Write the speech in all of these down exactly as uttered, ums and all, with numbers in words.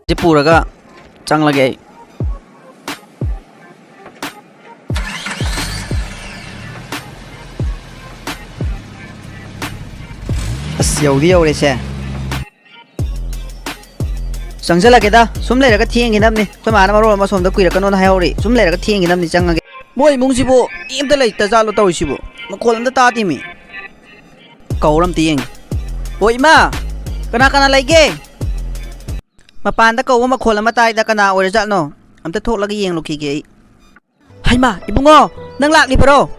ꯁꯤ ꯄꯨꯔꯒ ꯆꯪꯂꯒꯦ ꯑꯩ꯫ ꯑꯁ, ꯌꯧꯗꯤ ꯌꯧꯔꯦꯁꯦ꯫ ꯆꯪꯁꯤꯜꯂꯒꯦꯗ, ꯁꯨꯝ ꯂꯩꯔꯒ ꯊꯦꯡꯈꯤꯅꯕꯅꯤ꯫ ꯑꯩꯈꯣꯏ ꯃꯥꯅ ꯃꯔꯣꯜ ꯑꯃ ꯁꯣꯝꯗ ꯀꯨꯏꯔꯛꯀꯅꯣꯅ ꯍꯥꯏꯍꯧꯔꯤ꯫ ꯁꯨꯝ ꯂꯩꯔꯒ ꯊꯦꯡꯈꯤꯅꯕꯅꯤ, ꯆꯪꯉꯒꯦ꯫ ꯃꯣꯏ ꯏꯃꯨꯡꯁꯤꯕꯨ ꯃꯤ ꯑꯝꯇ ꯂꯩꯇ ꯖꯥꯠꯂꯣ ꯇꯧꯔꯤꯁꯤꯕꯨ? ꯃꯈꯣꯜ ꯑꯝꯇ ꯇꯥꯗꯦꯃꯤ꯫ ꯀꯧꯔ ꯑꯝꯇ ꯌꯦꯡꯒꯦ꯫ ꯑꯣ ꯏꯃꯥ, ꯀꯅꯥ ꯀꯅꯥ ꯂꯩꯒꯦ? ꯃꯄꯥꯟꯗ ꯀꯧꯕ ꯃꯈꯣꯜ ꯑꯃ ꯇꯥꯏꯗ, ꯀꯅꯥ ꯑꯣꯏꯔꯖꯥꯠꯅꯣ? ꯑꯝꯇ ꯊꯣꯛꯂꯒ ꯌꯦꯡꯂꯨꯈꯤꯒꯦ ꯑꯩ꯫ ꯍꯩꯃꯥ, ꯏꯕꯨꯡꯉꯣ, ꯅꯪ ꯂꯥꯛꯂꯤꯕꯔꯣ?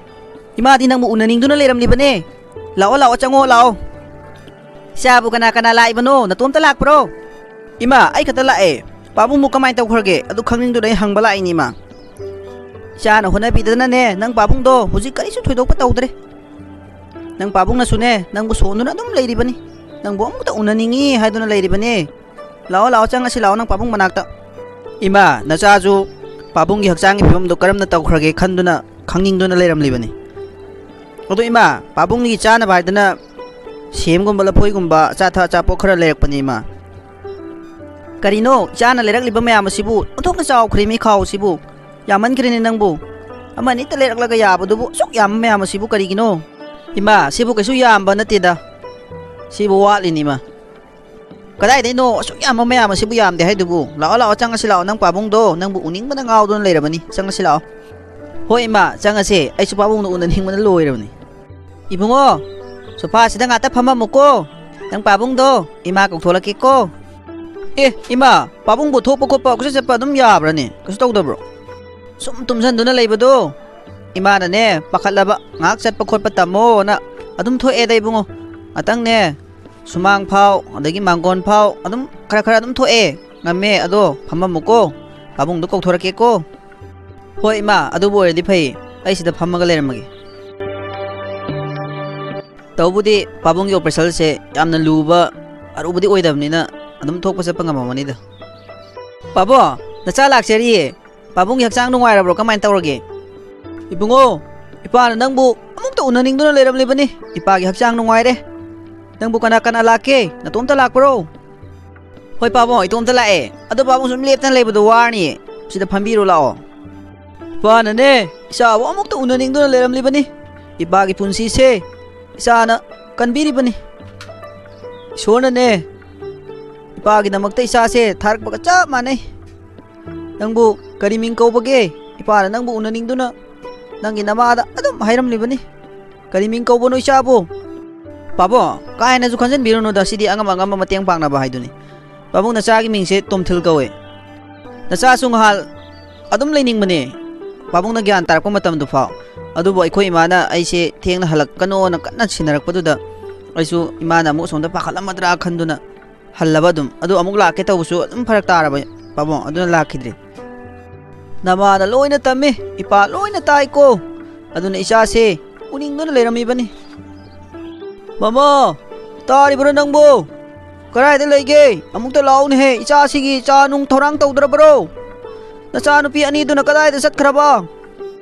ꯏꯃꯥꯗꯤ ꯅꯪꯕꯨ ꯎꯅꯅꯤꯡꯗꯨꯅ ꯂꯩꯔꯝꯂꯤꯕꯅꯦ꯫ ꯂꯥꯛꯑꯣ, ꯂꯥꯛꯑꯣ, ꯆꯪꯉꯣ, ꯂꯥꯛꯑꯣ꯫ ꯏꯆꯥꯕꯨ ꯀꯅꯥ ꯀꯅꯥ ꯂꯥꯛꯏꯕꯅꯣ? ꯅꯇꯣꯝꯇ ꯂꯥꯛꯄ꯭ꯔꯣ? ꯏꯃꯥ, ꯑꯩ ꯈꯛꯇ ꯂꯥꯛꯑꯦ꯫ ꯄꯥꯕꯨꯡꯕꯨ ꯀꯃꯥꯏꯅ ꯇꯧꯈ꯭ꯔꯒꯦ? ꯑꯗꯨ ꯈꯪꯅꯤꯡꯗꯨꯅ ꯑꯩ ꯍꯪꯕ ꯂꯥꯛꯏꯅꯤ, ꯏꯃꯥ꯫ ꯏꯆꯥꯅ ꯍꯣꯠꯅꯕꯤꯗꯅꯅꯦ, ꯅꯪ ꯄꯥꯕꯨꯡꯗꯣ ꯍꯧꯖꯤꯛ ꯀꯔꯤꯁꯨ ꯊꯣꯏꯗꯣꯛꯄ ꯇꯧꯗ꯭ꯔꯦ꯫ ꯅꯪ ꯄꯥꯕꯨꯡꯅꯁꯨꯅꯦ, ꯅꯪꯕꯨ ꯁꯣꯟꯗꯨꯅ ꯑꯗꯨꯝ ꯂꯩꯔꯤꯕꯅꯤ꯫ ꯅꯪꯕꯨ ꯑꯃꯨꯛꯇ ꯎꯅꯅꯤꯡꯉꯤ ꯍꯥꯏꯗꯨꯅ ꯂꯩꯔꯤꯕꯅꯦ꯫ ꯂꯥꯛꯑꯣ, ꯂꯥꯛꯑꯣ, ꯆꯪꯉꯁꯤ ꯂꯥꯛꯑꯣ, ꯅꯪ ꯄꯥꯕꯨꯡ ꯃꯅꯥꯛꯇ꯫ ꯏꯃꯥ, ꯅꯆꯥꯁꯨ ꯄꯥꯕꯨꯡꯒꯤ ꯍꯛꯆꯥꯡꯒꯤ ꯐꯤꯕꯝꯗꯨ ꯀꯔꯝꯅ ꯇꯧꯈ꯭ꯔꯒꯦ ꯈꯟꯗꯨꯅ, ꯈꯪꯅꯤꯡꯗꯨꯅ ꯂꯩꯔꯝꯂꯤꯕꯅꯤ꯫ ꯑꯗꯨ ꯏꯃꯥ, ꯄꯥꯕꯨꯡꯒꯤ ꯆꯥꯅꯕ ꯍꯥꯏꯗꯅ ꯁꯦꯝꯒꯨꯝꯕ, ꯂꯐꯣꯏꯒꯨꯝꯕ, ꯑꯆꯥ ꯑꯊꯛ ꯑꯆꯥꯄꯣꯠ ꯈꯔ ꯂꯩꯔꯛꯄꯅꯤ, ꯏꯃꯥ꯫ ꯀꯔꯤꯅꯣ, ꯏꯆꯥꯅ ꯂꯩꯔꯛꯂꯤꯕ ꯃꯌꯥꯝ ꯑꯁꯤꯕꯨ ꯑꯣꯟꯊꯣꯛꯅ ꯆꯥꯎꯈ꯭ꯔꯦ, ꯃꯤ ꯈꯥꯎꯁꯤꯕꯨ꯫ ꯌꯥꯝꯃꯟꯈ꯭ꯔꯦꯅꯦ ꯅꯪꯕꯨ꯫ ꯑꯃ ꯑꯅꯤꯇ ꯂꯩꯔꯛꯂꯒ ꯌꯥꯕꯗꯨꯕꯨ ꯑꯁꯨꯛ ꯌꯥꯝꯕ ꯃꯌꯥꯝ ꯑꯁꯤꯕꯨ ꯀꯔꯤꯒꯤꯅꯣ? ꯏꯃꯥ, ꯁꯤꯕꯨ ꯀꯩꯁꯨ ꯌꯥꯝꯕ ꯅꯠꯇꯦꯗ꯫ ꯁꯤꯕꯨ ꯋꯥꯠꯂꯤꯅꯤ, ꯏꯃꯥ꯫ ꯀꯗꯥꯏꯗꯩꯅꯣ ꯑꯁꯨꯛ ꯌꯥꯝꯕ ꯃꯌꯥꯝ ꯑꯁꯤꯕꯨ ꯌꯥꯝꯗꯦ ꯍꯥꯏꯗꯨꯕꯨ? ꯂꯥꯛꯑꯣ, ꯂꯥꯛꯑꯣ, ꯆꯪꯉꯁꯤ ꯂꯥꯛꯑꯣ꯫ ꯅꯪ ꯄꯥꯕꯨꯡꯗꯣ ꯅꯪꯕꯨ ꯎꯅꯤꯡꯕꯅ ꯉꯥꯎꯗꯨꯅ ꯂꯩꯔꯕꯅꯤ꯫ ꯆꯪꯉꯁꯤ ꯂꯥꯛꯑꯣ꯫ ꯍꯣꯏ, ꯏꯃꯥ, ꯆꯪꯉꯁꯦ꯫ ꯑꯩꯁꯨ ꯄꯥꯕꯨꯡꯗꯣ ꯎꯅꯅꯤꯡꯕꯅ ꯂꯣꯏꯔꯕꯅꯤ꯫ ꯏꯕꯨꯡꯉꯣ, ꯁꯣꯐꯥꯁꯤꯗ ꯉꯥꯛꯇ ꯐꯝꯃꯝꯃꯨꯀꯣ꯫ ꯅꯪ ꯄꯥꯕꯨꯡꯗꯣ ꯏꯃꯥ ꯀꯧꯊꯣꯛꯂꯛꯀꯦꯀꯣ꯫ ꯑꯦ, ꯏꯃꯥ, ꯄꯥꯕꯨꯡꯕꯨ ꯊꯣꯛꯄ ꯈꯣꯠꯄ, ꯀꯣꯏꯆꯠ ꯆꯠꯄ ꯑꯗꯨꯝ ꯌꯥꯕ꯭ꯔꯅꯦ? ꯀꯩꯁꯨ ꯇꯧꯗꯕ꯭ꯔꯣ? ꯁꯨꯝ ꯇꯨꯝꯁꯟꯗꯨꯅ ꯂꯩꯕꯗꯣ ꯏꯃꯥꯅꯅꯦ ꯄꯥꯈꯠꯂꯕ꯫ ꯉꯥꯏꯍꯥꯛ ꯆꯠꯄ ꯈꯣꯠꯄ ꯇꯝꯃꯣꯅ ꯑꯗꯨꯝ ꯊꯣꯛꯑꯦꯗ ꯏꯕꯨꯡꯉꯣ꯫ ꯉꯥꯛꯇꯪꯅꯦ ꯁꯨꯃꯥꯡ ꯐꯥꯎ, ꯑꯗꯒꯤ ꯃꯥꯡꯒꯣꯟ ꯐꯥꯎ ꯑꯗꯨꯝ ꯈꯔ ꯈꯔ ꯑꯗꯨꯝ ꯊꯣꯛꯑꯦ꯫ ꯉꯝꯃꯦ, ꯑꯗꯣ ꯐꯝꯃꯝꯃꯨꯀꯣ, ꯄꯥꯕꯨꯡꯗꯣ ꯀꯧꯊꯣꯔꯛꯀꯦꯀꯣ꯫ ꯍꯣꯏ ꯏꯃꯥ, ꯑꯗꯨꯕꯨ ꯑꯣꯏꯔꯗꯤ ꯐꯩ, ꯑꯩ ꯁꯤꯗ ꯐꯝꯃꯒ ꯂꯩꯔꯝꯃꯒꯦ꯫ ꯇꯧꯕꯨꯗꯤ ꯄꯥꯕꯨꯡꯒꯤ ꯑꯣꯄꯔꯦꯁꯟꯁꯦ ꯌꯥꯝꯅ ꯂꯨꯕ, ꯑꯔꯨꯕꯗꯤ ꯑꯣꯏꯗꯕꯅꯤꯅ ꯑꯗꯨꯝ ꯊꯣꯛꯄ ꯆꯠꯄ ꯉꯝꯃꯝꯃꯅꯤꯗ꯫ ꯄꯥꯕꯣ, ꯅꯆꯥ ꯂꯥꯛꯆꯔꯤꯌꯦ꯫ ꯄꯥꯕꯨꯡꯒꯤ ꯍꯛꯆꯥꯡ ꯅꯨꯡꯉꯥꯏꯔꯕ꯭ꯔꯣ? ꯀꯃꯥꯏꯅ ꯇꯧꯔꯒꯦ? ꯏꯕꯨꯡꯉꯣ, ꯏꯄꯥꯅ ꯅꯪꯕꯨ ꯑꯃꯨꯛꯇ ꯎꯅꯅꯤꯡꯗꯨꯅ ꯂꯩꯔꯝꯂꯤꯕꯅꯤ꯫ ꯏꯄꯥꯒꯤ ꯍꯛꯆꯥꯡ ꯅꯨꯡꯉꯥꯏꯔꯦ꯫ ꯅꯪꯕꯨ ꯀꯅꯥ ꯀꯅꯥ ꯂꯥꯛꯀꯦ? ꯅꯇꯣꯝꯇ ꯂꯥꯛꯄ꯭ꯔꯣ? ꯍꯣꯏ ꯄꯥꯕꯨꯡ, ꯏꯇꯣꯝꯇ ꯂꯥꯛꯑꯦ꯫ ꯑꯗꯣ ꯄꯥꯕꯨꯡ ꯁꯨꯝ ꯂꯦꯞꯇꯅ ꯂꯩꯕꯗꯣ ꯋꯥꯔꯅꯤ, ꯁꯤꯗ ꯐꯝꯕꯤꯔꯣ ꯂꯥꯛꯑꯣ꯫ ꯏꯄꯥꯅꯅꯦ, ꯏꯆꯥꯕꯨ ꯑꯃꯨꯛꯇ ꯎꯅꯅꯤꯡꯗꯨꯅ ꯂꯩꯔꯝꯂꯤꯕꯅꯤ꯫ ꯏꯄꯥꯒꯤ ꯄꯨꯟꯁꯤꯁꯦ ꯏꯆꯥꯅ ꯀꯟꯕꯤꯔꯤꯕꯅꯤ꯫ ꯏꯁꯣꯔꯅꯅꯦ, ꯏꯄꯥꯒꯤꯗꯃꯛꯇ ꯏꯆꯥꯁꯦ ꯊꯥꯔꯛꯄꯒ ꯆꯞ ꯃꯥꯟꯅꯩ꯫ ꯅꯪꯕꯨ ꯀꯔꯤ ꯃꯤꯡ ꯀꯧꯕꯒꯦ? ꯏꯄꯥꯅ ꯅꯪꯕꯨ ꯎꯅꯅꯤꯡꯗꯨꯅ ꯅꯪꯒꯤ ꯅꯃꯥꯗ ꯑꯗꯨꯝ ꯍꯥꯏꯔꯝꯂꯤꯕꯅꯤ꯫ ꯀꯔꯤ ꯃꯤꯡ ꯀꯧꯕꯅꯣ ꯏꯆꯥꯕꯨ? ꯄꯥꯕꯨꯡ, ꯀꯥ ꯍꯦꯟꯅꯁꯨ ꯈꯟꯖꯤꯟꯕꯤꯔꯨꯅꯨꯗ, ꯁꯤꯗꯤ ꯑꯉꯝ ꯑꯉꯝꯕ ꯃꯇꯦꯡ ꯄꯥꯡꯅꯕ ꯍꯥꯏꯗꯨꯅꯤ꯫ ꯄꯥꯕꯨꯡ, ꯅꯆꯥꯒꯤ ꯃꯤꯡꯁꯦ ꯇꯣꯝꯊꯤꯜ ꯀꯧꯋꯦ꯫ ꯅꯆꯥꯁꯨ ꯉꯍꯥꯛ ꯑꯗꯨꯝ ꯂꯩꯅꯤꯡꯕꯅꯦ, ꯄꯥꯕꯨꯡꯅ ꯒ꯭ꯌꯥꯟ ꯇꯥꯔꯛꯄ ꯃꯇꯝꯗꯨ ꯐꯥꯎ꯫ ꯑꯗꯨꯕꯨ ꯑꯩꯈꯣꯏ ꯏꯃꯥꯅ ꯑꯩꯁꯦ ꯊꯦꯡꯅ ꯍꯜꯂꯛꯀꯅꯣꯅ ꯀꯟꯅ ꯁꯤꯟꯅꯔꯛꯄꯗꯨꯗ ꯑꯩꯁꯨ ꯏꯃꯥꯅ ꯑꯃꯨꯛ ꯑꯁꯣꯝꯗ ꯄꯥꯈꯠꯂꯝꯃꯗ꯭ꯔꯥ ꯈꯟꯗꯨꯅ ꯍꯜꯂꯕ ꯑꯗꯨꯝ꯫ ꯑꯗꯨ ꯑꯃꯨꯛ ꯂꯥꯛꯀꯦ ꯇꯧꯕꯁꯨ ꯑꯗꯨꯝ ꯐꯔꯛ ꯇꯥꯔꯕ ꯄꯥꯕꯨꯡ, ꯑꯗꯨꯅ ꯂꯥꯛꯈꯤꯗ꯭ꯔꯦ꯫ ꯅꯃꯥꯅ ꯂꯣꯏꯅ ꯇꯝꯃꯤ, ꯏꯄꯥ ꯂꯣꯏꯅ ꯇꯥꯏꯀꯣ꯫ ꯑꯗꯨꯅ ꯏꯆꯥꯁꯦ ꯎꯅꯤꯡꯗꯨꯅ ꯂꯩꯔꯝꯃꯤꯕꯅꯤ꯫ ꯃꯃꯥ, ꯇꯥꯔꯤꯕ꯭ꯔꯣ ꯅꯪꯕꯨ? ꯀꯗꯥꯏꯗ ꯂꯩꯒꯦ? ꯑꯃꯨꯛꯇ ꯂꯥꯛꯎꯅꯦꯍꯦ꯫ ꯏꯆꯥꯁꯤꯒꯤ ꯆꯥ ꯅꯨꯡ ꯊꯧꯔꯥꯡ ꯇꯧꯗ꯭ꯔꯕ꯭ꯔꯣ? ꯅꯆꯥꯅꯨꯄꯤ ꯑꯅꯤꯗꯨꯅ ꯀꯗꯥꯏꯗ ꯆꯠꯈ꯭ꯔꯕ?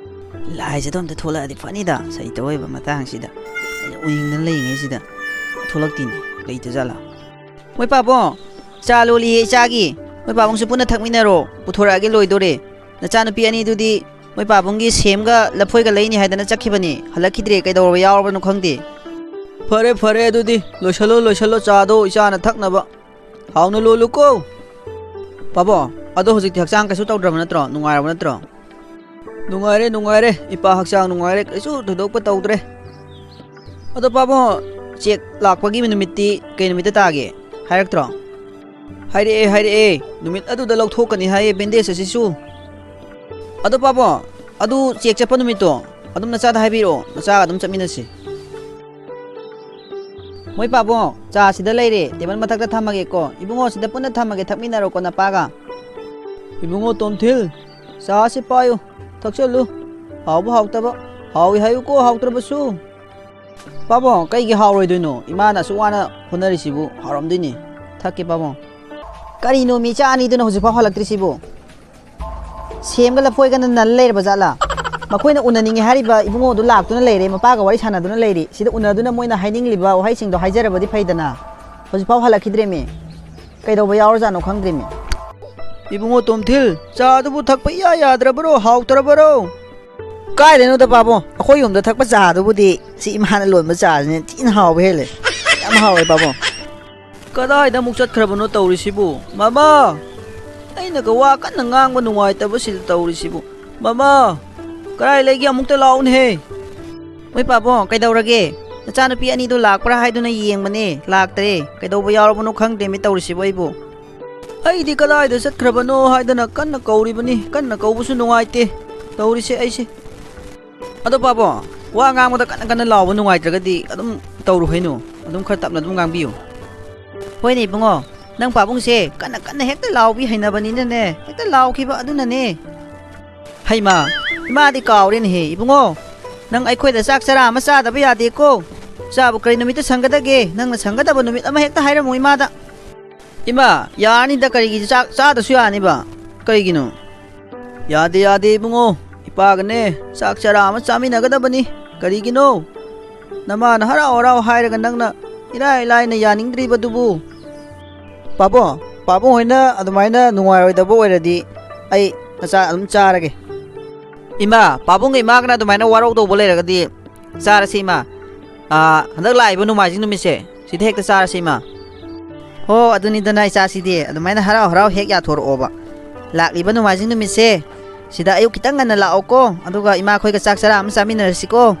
ꯂꯥꯏꯖꯗꯣ ꯑꯝꯇ ꯊꯣꯛꯂꯛꯑꯗꯤ ꯐꯅꯤꯗ, ꯁꯩꯇ ꯑꯣꯏꯕ ꯃꯇꯥꯡꯁꯤꯗ꯫ ꯑꯩꯅ ꯎꯅꯤꯡꯗꯅ ꯂꯩꯔꯤꯉꯩꯁꯤꯗ ꯊꯣꯛꯂꯛꯇꯦꯅꯦ, ꯂꯩꯇ ꯖꯥꯠꯂꯥ? ꯃꯣꯏ ꯄꯥꯕꯨꯡ, ꯆꯥ ꯂꯣꯜꯂꯤꯌꯦ ꯏꯆꯥꯒꯤ꯫ ꯃꯣꯏ ꯄꯥꯕꯨꯡꯁꯨ ꯄꯨꯟꯅ ꯊꯛꯃꯤꯟꯅꯔꯣ, ꯄꯨꯊꯣꯔꯛꯑꯒꯦ ꯂꯣꯏꯗꯣꯔꯦ꯫ ꯅꯆꯥꯅꯨꯄꯤ ꯑꯅꯤꯗꯨꯗꯤ ꯃꯣꯏ ꯄꯥꯕꯨꯡꯒꯤ ꯁꯦꯝꯒ ꯂꯐꯣꯏꯒ ꯂꯩꯅꯤ ꯍꯥꯏꯗꯅ ꯆꯠꯈꯤꯕꯅꯤ, ꯍꯜꯂꯛꯈꯤꯗ꯭ꯔꯦ, ꯀꯩꯗꯧꯔꯕ ꯌꯥꯎꯔꯕꯅꯣ ꯈꯪꯗꯦ꯫ ꯐꯔꯦ, ꯐꯔꯦ, ꯑꯗꯨꯗꯤ ꯂꯣꯏꯁꯜꯂꯣ, ꯂꯣꯏꯁꯜꯂꯣ, ꯆꯥꯗꯣ ꯏꯆꯥꯅ ꯊꯛꯅꯕ꯫ ꯍꯥꯎꯅ ꯂꯣꯜꯂꯨꯀꯣ꯫ ꯄꯥꯕꯨꯡ, ꯑꯗꯣ ꯍꯧꯖꯤꯛꯇꯤ ꯍꯛꯆꯥꯡ ꯀꯩꯁꯨ ꯇꯧꯗ꯭ꯔꯕ ꯅꯠꯇ꯭ꯔꯣ? ꯅꯨꯡꯉꯥꯏꯔꯕ ꯅꯠꯇ꯭ꯔꯣ? ꯅꯨꯡꯉꯥꯏꯔꯦ, ꯅꯨꯡꯉꯥꯏꯔꯦ꯫ ꯏꯄꯥ ꯍꯛꯆꯥꯡ ꯅꯨꯡꯉꯥꯏꯔꯦ, ꯀꯩꯁꯨ ꯊꯣꯏꯗꯣꯛꯄ ꯇꯧꯗ꯭ꯔꯦ꯫ ꯑꯗꯣ ꯄꯥꯕꯨꯡ, ꯆꯦꯛ ꯂꯥꯛꯄꯒꯤ ꯅꯨꯃꯤꯠꯇꯤ ꯀꯩ ꯅꯨꯃꯤꯠꯇ ꯇꯥꯒꯦ? ꯍꯥꯏꯔꯛꯇ꯭ꯔꯣ? ꯍꯥꯏꯔꯛꯑꯦ, ꯍꯥꯏꯔꯛꯑꯦ꯫ ꯅꯨꯃꯤꯠ ꯑꯗꯨꯗ ꯂꯧꯊꯣꯛꯀꯅꯤ ꯍꯥꯏꯌꯦ ꯕꯦꯟꯗꯦꯖ ꯑꯁꯤꯁꯨ꯫ ꯑꯗꯣ ꯄꯥꯕꯨꯡ, ꯑꯗꯨ ꯆꯦꯛ ꯆꯠꯄ ꯅꯨꯃꯤꯠꯇꯣ ꯑꯗꯨꯝ ꯅꯆꯥꯗ ꯍꯥꯏꯕꯤꯔꯛꯑꯣ, ꯅꯆꯥꯒ ꯑꯗꯨꯝ ꯆꯠꯃꯤꯟꯅꯁꯤ꯫ ꯃꯣꯏ ꯄꯥꯕꯨꯡ, ꯆꯥ ꯁꯤꯗ ꯂꯩꯔꯦ, ꯇꯦꯕꯜ ꯃꯊꯛꯇ ꯊꯝꯃꯒꯦꯀꯣ꯫ ꯏꯕꯨꯡꯉꯣ, ꯁꯤꯗ ꯄꯨꯟꯅ ꯊꯝꯃꯒꯦ, ꯊꯛꯃꯤꯟꯅꯔꯣꯀꯣ ꯅꯄꯥꯒ꯫ ꯏꯕꯨꯡꯉꯣ ꯇꯣꯝꯊꯤꯜ, ꯆꯥꯁꯤ ꯄꯥꯏꯌꯨ, ꯊꯛꯆꯜꯂꯨ꯫ ꯍꯥꯎꯕ ꯍꯥꯎꯇꯕ, ꯍꯥꯎꯏ ꯍꯥꯏꯌꯨꯀꯣ, ꯍꯥꯎꯇ꯭ꯔꯕꯁꯨ꯫ ꯄꯥꯕꯨꯡ, ꯀꯩꯒꯤ ꯍꯥꯎꯔꯣꯏꯗꯣꯏꯅꯣ? ꯏꯃꯥꯅ ꯑꯁꯨꯛ ꯋꯥꯅ ꯍꯣꯠꯅꯔꯤꯁꯤꯕꯨ ꯍꯥꯎꯔꯝꯗꯣꯏꯅꯤ꯫ ꯊꯛꯀꯦ ꯄꯥꯕꯨꯡ꯫ ꯀꯔꯤꯅꯣ ꯃꯤ ꯏꯆꯥ ꯑꯅꯤꯗꯨꯅ ꯍꯧꯖꯤꯛꯐꯥꯎ ꯍꯜꯂꯛꯇ꯭ꯔꯤꯁꯤꯕꯨ? ꯁꯦꯝꯒ ꯂꯐꯣꯏꯒꯅ ꯅꯜ ꯂꯩꯔꯕ ꯖꯥꯠꯂꯥ? ꯃꯈꯣꯏꯅ ꯎꯅꯅꯤꯡꯉꯦ ꯍꯥꯏꯔꯤꯕ ꯏꯕꯨꯡꯉꯣꯗꯨ ꯂꯥꯛꯇꯨꯅ ꯂꯩꯔꯦ, ꯃꯄꯥꯒ ꯋꯥꯔꯤ ꯁꯥꯟꯅꯗꯨꯅ ꯂꯩꯔꯤ꯫ ꯁꯤꯗ ꯎꯅꯗꯨꯅ ꯃꯣꯏꯅ ꯍꯥꯏꯅꯤꯡꯂꯤꯕ ꯋꯥꯍꯩꯁꯤꯡꯗꯣ ꯍꯥꯏꯖꯔꯕꯗꯤ ꯐꯩꯗꯅ꯫ ꯍꯧꯖꯤꯛꯐꯥꯎ ꯍꯜꯂꯛꯈꯤꯗ꯭ꯔꯦꯃꯤ꯫ ꯀꯩꯗꯧꯕ ꯌꯥꯎꯔꯖꯥꯠꯅꯣ ꯈꯪꯗ꯭ꯔꯤꯃꯤ꯫ ꯏꯕꯨꯡꯉꯣ ꯇꯣꯝꯊꯤꯜ, ꯆꯥꯗꯨꯕꯨ ꯊꯛꯄ ꯏꯌꯥ ꯌꯥꯗ꯭ꯔꯕꯔꯣ, ꯍꯥꯎꯇ꯭ꯔꯕꯔꯣ? ꯀꯥꯏꯗꯩꯅꯣꯗ ꯄꯥꯕꯨꯡ, ꯑꯩꯈꯣꯏ ꯌꯨꯝꯗ ꯊꯛꯄ ꯆꯥꯗꯨꯕꯨꯗꯤ ꯁꯤ ꯏꯃꯥꯅ ꯂꯣꯟꯕ ꯆꯥꯁꯤꯅ ꯊꯤꯅ ꯍꯥꯎꯕ ꯍꯦꯜꯂꯦ꯫ ꯌꯥꯝ ꯍꯥꯎꯋꯦ ꯄꯥꯕꯨꯡ꯫ ꯀꯗꯥꯏꯗ ꯑꯃꯨꯛ ꯆꯠꯈ꯭ꯔꯕꯅꯣ ꯇꯧꯔꯤꯁꯤꯕꯨ? ꯃꯃꯥ! ꯑꯩꯅꯒ ꯋꯥ ꯀꯟꯅ ꯉꯥꯡꯕ ꯅꯨꯡꯉꯥꯏꯇꯕꯁꯤꯗ ꯇꯧꯔꯤꯁꯤꯕꯨ꯫ ꯃꯃꯥ! ꯀꯗꯥꯏ ꯂꯩꯒꯦ, ꯑꯃꯨꯛꯇ ꯂꯥꯛꯎꯅꯦꯍꯦ꯫ ꯍꯣꯏ ꯄꯥꯕꯨꯡ, ꯀꯩꯗꯧꯔꯒꯦ? ꯅꯆꯥꯅꯨꯄꯤ ꯑꯅꯤꯗꯣ ꯂꯥꯛꯄ꯭ꯔꯥ ꯍꯥꯏꯗꯨꯅ ꯌꯦꯡꯕꯅꯦ, ꯂꯥꯛꯇ꯭ꯔꯦ꯫ ꯀꯩꯗꯧꯕ ꯌꯥꯎꯔꯕꯅꯣ ꯈꯪꯗ꯭ꯔꯦꯃꯤ ꯇꯧꯔꯤꯁꯤꯕꯨ ꯑꯩꯕꯨ꯫ ꯑꯩꯗꯤ ꯀꯗꯥꯏꯗ ꯆꯠꯈ꯭ꯔꯕꯅꯣ ꯍꯥꯏꯗꯅ ꯀꯟꯅ ꯀꯧꯔꯤꯕꯅꯤ, ꯀꯟꯅ ꯀꯧꯕꯁꯨ ꯅꯨꯡꯉꯥꯏꯇꯦ ꯇꯧꯔꯤꯁꯦ ꯑꯩꯁꯦ꯫ ꯑꯗꯣ ꯄꯥꯕꯨꯡ, ꯋꯥ ꯉꯥꯡꯕꯗ ꯀꯟꯅ ꯀꯟꯅ ꯂꯥꯎꯕ ꯅꯨꯡꯉꯥꯏꯇ꯭ꯔꯒꯗꯤ ꯑꯗꯨꯝ ꯇꯧꯔꯨ ꯍꯩꯅꯨ, ꯑꯗꯨꯝ ꯈꯔ ꯇꯞꯅ ꯑꯗꯨꯝ ꯉꯥꯡꯕꯤꯌꯨ꯫ ꯍꯣꯏꯅꯦ ꯏꯕꯨꯡꯉꯣ, ꯅꯪ ꯄꯥꯕꯨꯡꯁꯦ ꯀꯟꯅ ꯀꯟꯅ ꯍꯦꯛꯇ ꯂꯥꯎꯕꯤ ꯍꯩꯅꯕꯅꯤꯅꯅꯦ, ꯍꯦꯛꯇ ꯂꯥꯎꯈꯤꯕ ꯑꯗꯨꯅꯅꯦ꯫ ꯍꯩꯃꯥ, ꯏꯃꯥꯗꯤ ꯀꯥꯎꯔꯦꯅꯦꯍꯦ꯫ ꯏꯕꯨꯡꯉꯣ, ꯅꯪ ꯑꯩꯈꯣꯏꯗ ꯆꯥꯛ ꯆꯔꯥ ꯑꯃ ꯆꯥꯗꯕ ꯌꯥꯗꯦꯀꯣ꯫ ꯆꯥꯕꯨ ꯀꯔꯤ ꯅꯨꯃꯤꯠꯇ ꯁꯪꯒꯗꯒꯦ? ꯅꯪꯅ ꯁꯪꯒꯗꯕ ꯅꯨꯃꯤꯠ ꯑꯃ ꯍꯦꯛꯇ ꯍꯥꯏꯔꯝꯃꯨ ꯏꯃꯥꯗ꯫ ꯏꯃꯥ, ꯌꯥꯔꯅꯤꯗ, ꯀꯔꯤꯒꯤ ꯆꯥꯛ ꯆꯥꯗꯁꯨ ꯌꯥꯅꯤꯕ? ꯀꯔꯤꯒꯤꯅꯣ? ꯌꯥꯗꯦ, ꯌꯥꯗꯦ ꯏꯕꯨꯡꯉꯣ, ꯏꯄꯥꯒꯅꯦ ꯆꯥꯛ ꯆꯔꯥ ꯑꯃ ꯆꯥꯃꯤꯟꯅꯒꯗꯕꯅꯤ꯫ ꯀꯔꯤꯒꯤꯅꯣ? ꯅꯃꯥꯅ ꯍꯔꯥꯎ ꯍꯔꯥꯎ ꯍꯥꯏꯔꯒ ꯅꯪꯅ ꯏꯔꯥꯏ ꯂꯥꯏꯅ ꯌꯥꯅꯤꯡꯗ꯭ꯔꯤꯕꯗꯨꯕꯨ꯫ ꯄꯥꯕꯨꯡ, ꯄꯥꯕꯨꯡ ꯍꯣꯏꯅ ꯑꯗꯨꯃꯥꯏꯅ ꯅꯨꯡꯉꯥꯏꯔꯣꯏꯗꯕ ꯑꯣꯏꯔꯗꯤ ꯑꯩ ꯅꯆꯥ ꯑꯗꯨꯝ ꯆꯥꯔꯒꯦ꯫ ꯏꯃꯥ, ꯄꯥꯕꯨꯡꯒ ꯏꯃꯥꯒꯅ ꯑꯗꯨꯃꯥꯏꯅ ꯋꯥꯔꯧꯗꯧꯕ ꯂꯩꯔꯒꯗꯤ ꯆꯥꯔꯁꯤ ꯏꯃꯥ꯫ ꯑꯥ, ꯍꯟꯗꯛ ꯂꯥꯛꯏꯕ ꯅꯣꯡꯃꯥꯏꯖꯤꯡ ꯅꯨꯃꯤꯠꯁꯦ, ꯁꯤꯗ ꯍꯦꯛꯇ ꯆꯥꯔꯁꯤ ꯏꯃꯥ꯫ ꯍꯣ, ꯑꯗꯨꯅꯤꯗꯅ ꯏꯆꯥꯁꯤꯗꯤ, ꯑꯗꯨꯃꯥꯏꯅ ꯍꯔꯥꯎ ꯍꯔꯥꯎ ꯍꯦꯛ ꯌꯥꯊꯣꯔꯛꯑꯣꯕ꯫ ꯂꯥꯛꯂꯤꯕ ꯅꯣꯡꯃꯥꯏꯖꯤꯡ ꯅꯨꯃꯤꯠꯁꯦ, ꯁꯤꯗ ꯑꯌꯨꯛ ꯈꯤꯇꯪ ꯉꯟꯅ ꯂꯥꯛꯑꯣꯀꯣ, ꯑꯗꯨꯒ ꯏꯃꯥꯈꯣꯏꯒ ꯆꯥꯛ ꯆꯔꯥ ꯑꯃ ꯆꯥꯃꯤꯟꯅꯔꯁꯤꯀꯣ꯫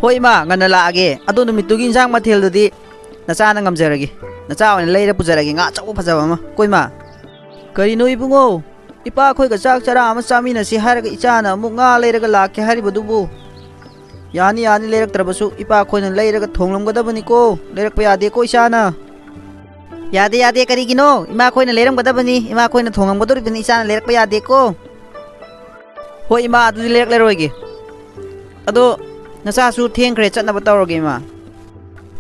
ꯍꯣꯏ ꯏꯃꯥ, ꯉꯟꯅ ꯂꯥꯛꯑꯒꯦ꯫ ꯑꯗꯣ ꯅꯨꯃꯤꯠꯇꯨꯒꯤ ꯏꯟꯁꯥꯡ ꯃꯊꯦꯜꯗꯨꯗꯤ ꯅꯆꯥꯅ ꯉꯝꯖꯔꯒꯦ꯫ ꯅꯆꯥ ꯑꯣꯏꯅ ꯂꯩꯔ ꯄꯨꯖꯔꯒꯦ, ꯉꯥ ꯑꯆꯧꯕ ꯐꯖꯕ ꯑꯃ꯫ ꯀꯣ ꯏꯃꯥ? ꯀꯔꯤꯅꯣ ꯏꯕꯨꯡꯉꯣ? ꯏꯄꯥ ꯑꯩꯈꯣꯏꯒ ꯆꯥꯛ ꯆꯔꯥ ꯑꯃ ꯆꯥꯃꯤꯟꯅꯁꯤ ꯍꯥꯏꯔꯒ ꯏꯆꯥꯅ ꯑꯃꯨꯛ ꯉꯥ ꯂꯩꯔꯒ ꯂꯥꯛꯀꯦ ꯍꯥꯏꯔꯤꯕꯗꯨꯕꯨ? ꯌꯥꯅꯤ, ꯌꯥꯅꯤ, ꯂꯩꯔꯛꯇ꯭ꯔꯕꯁꯨ ꯏꯄꯥ ꯑꯩꯈꯣꯏꯅ ꯂꯩꯔꯒ ꯊꯣꯡꯂꯝꯒꯗꯕꯅꯤꯀꯣ꯫ ꯂꯩꯔꯛꯄ ꯌꯥꯗꯦꯀꯣ ꯏꯆꯥꯅ꯫ ꯌꯥꯗꯦ, ꯌꯥꯗꯦ, ꯀꯔꯤꯒꯤꯅꯣ? ꯏꯃꯥ ꯑꯩꯈꯣꯏꯅ ꯂꯩꯔꯝꯒꯗꯕꯅꯤ, ꯏꯃꯥ ꯑꯩꯈꯣꯏꯅ ꯊꯣꯡꯉꯝꯒꯗꯧꯔꯤꯕꯅꯤ, ꯏꯆꯥꯅ ꯂꯩꯔꯛꯄ ꯌꯥꯗꯦꯀꯣ꯫ ꯍꯣꯏ ꯏꯃꯥ, ꯑꯗꯨꯗꯤ ꯂꯩꯔꯛꯂꯔꯣꯏꯒꯦ꯫ ꯑꯗꯣ ꯅꯆꯥꯁꯨ ꯊꯦꯡꯈ꯭ꯔꯦ, ꯆꯠꯅꯕ ꯇꯧꯔꯒꯦ ꯏꯃꯥ꯫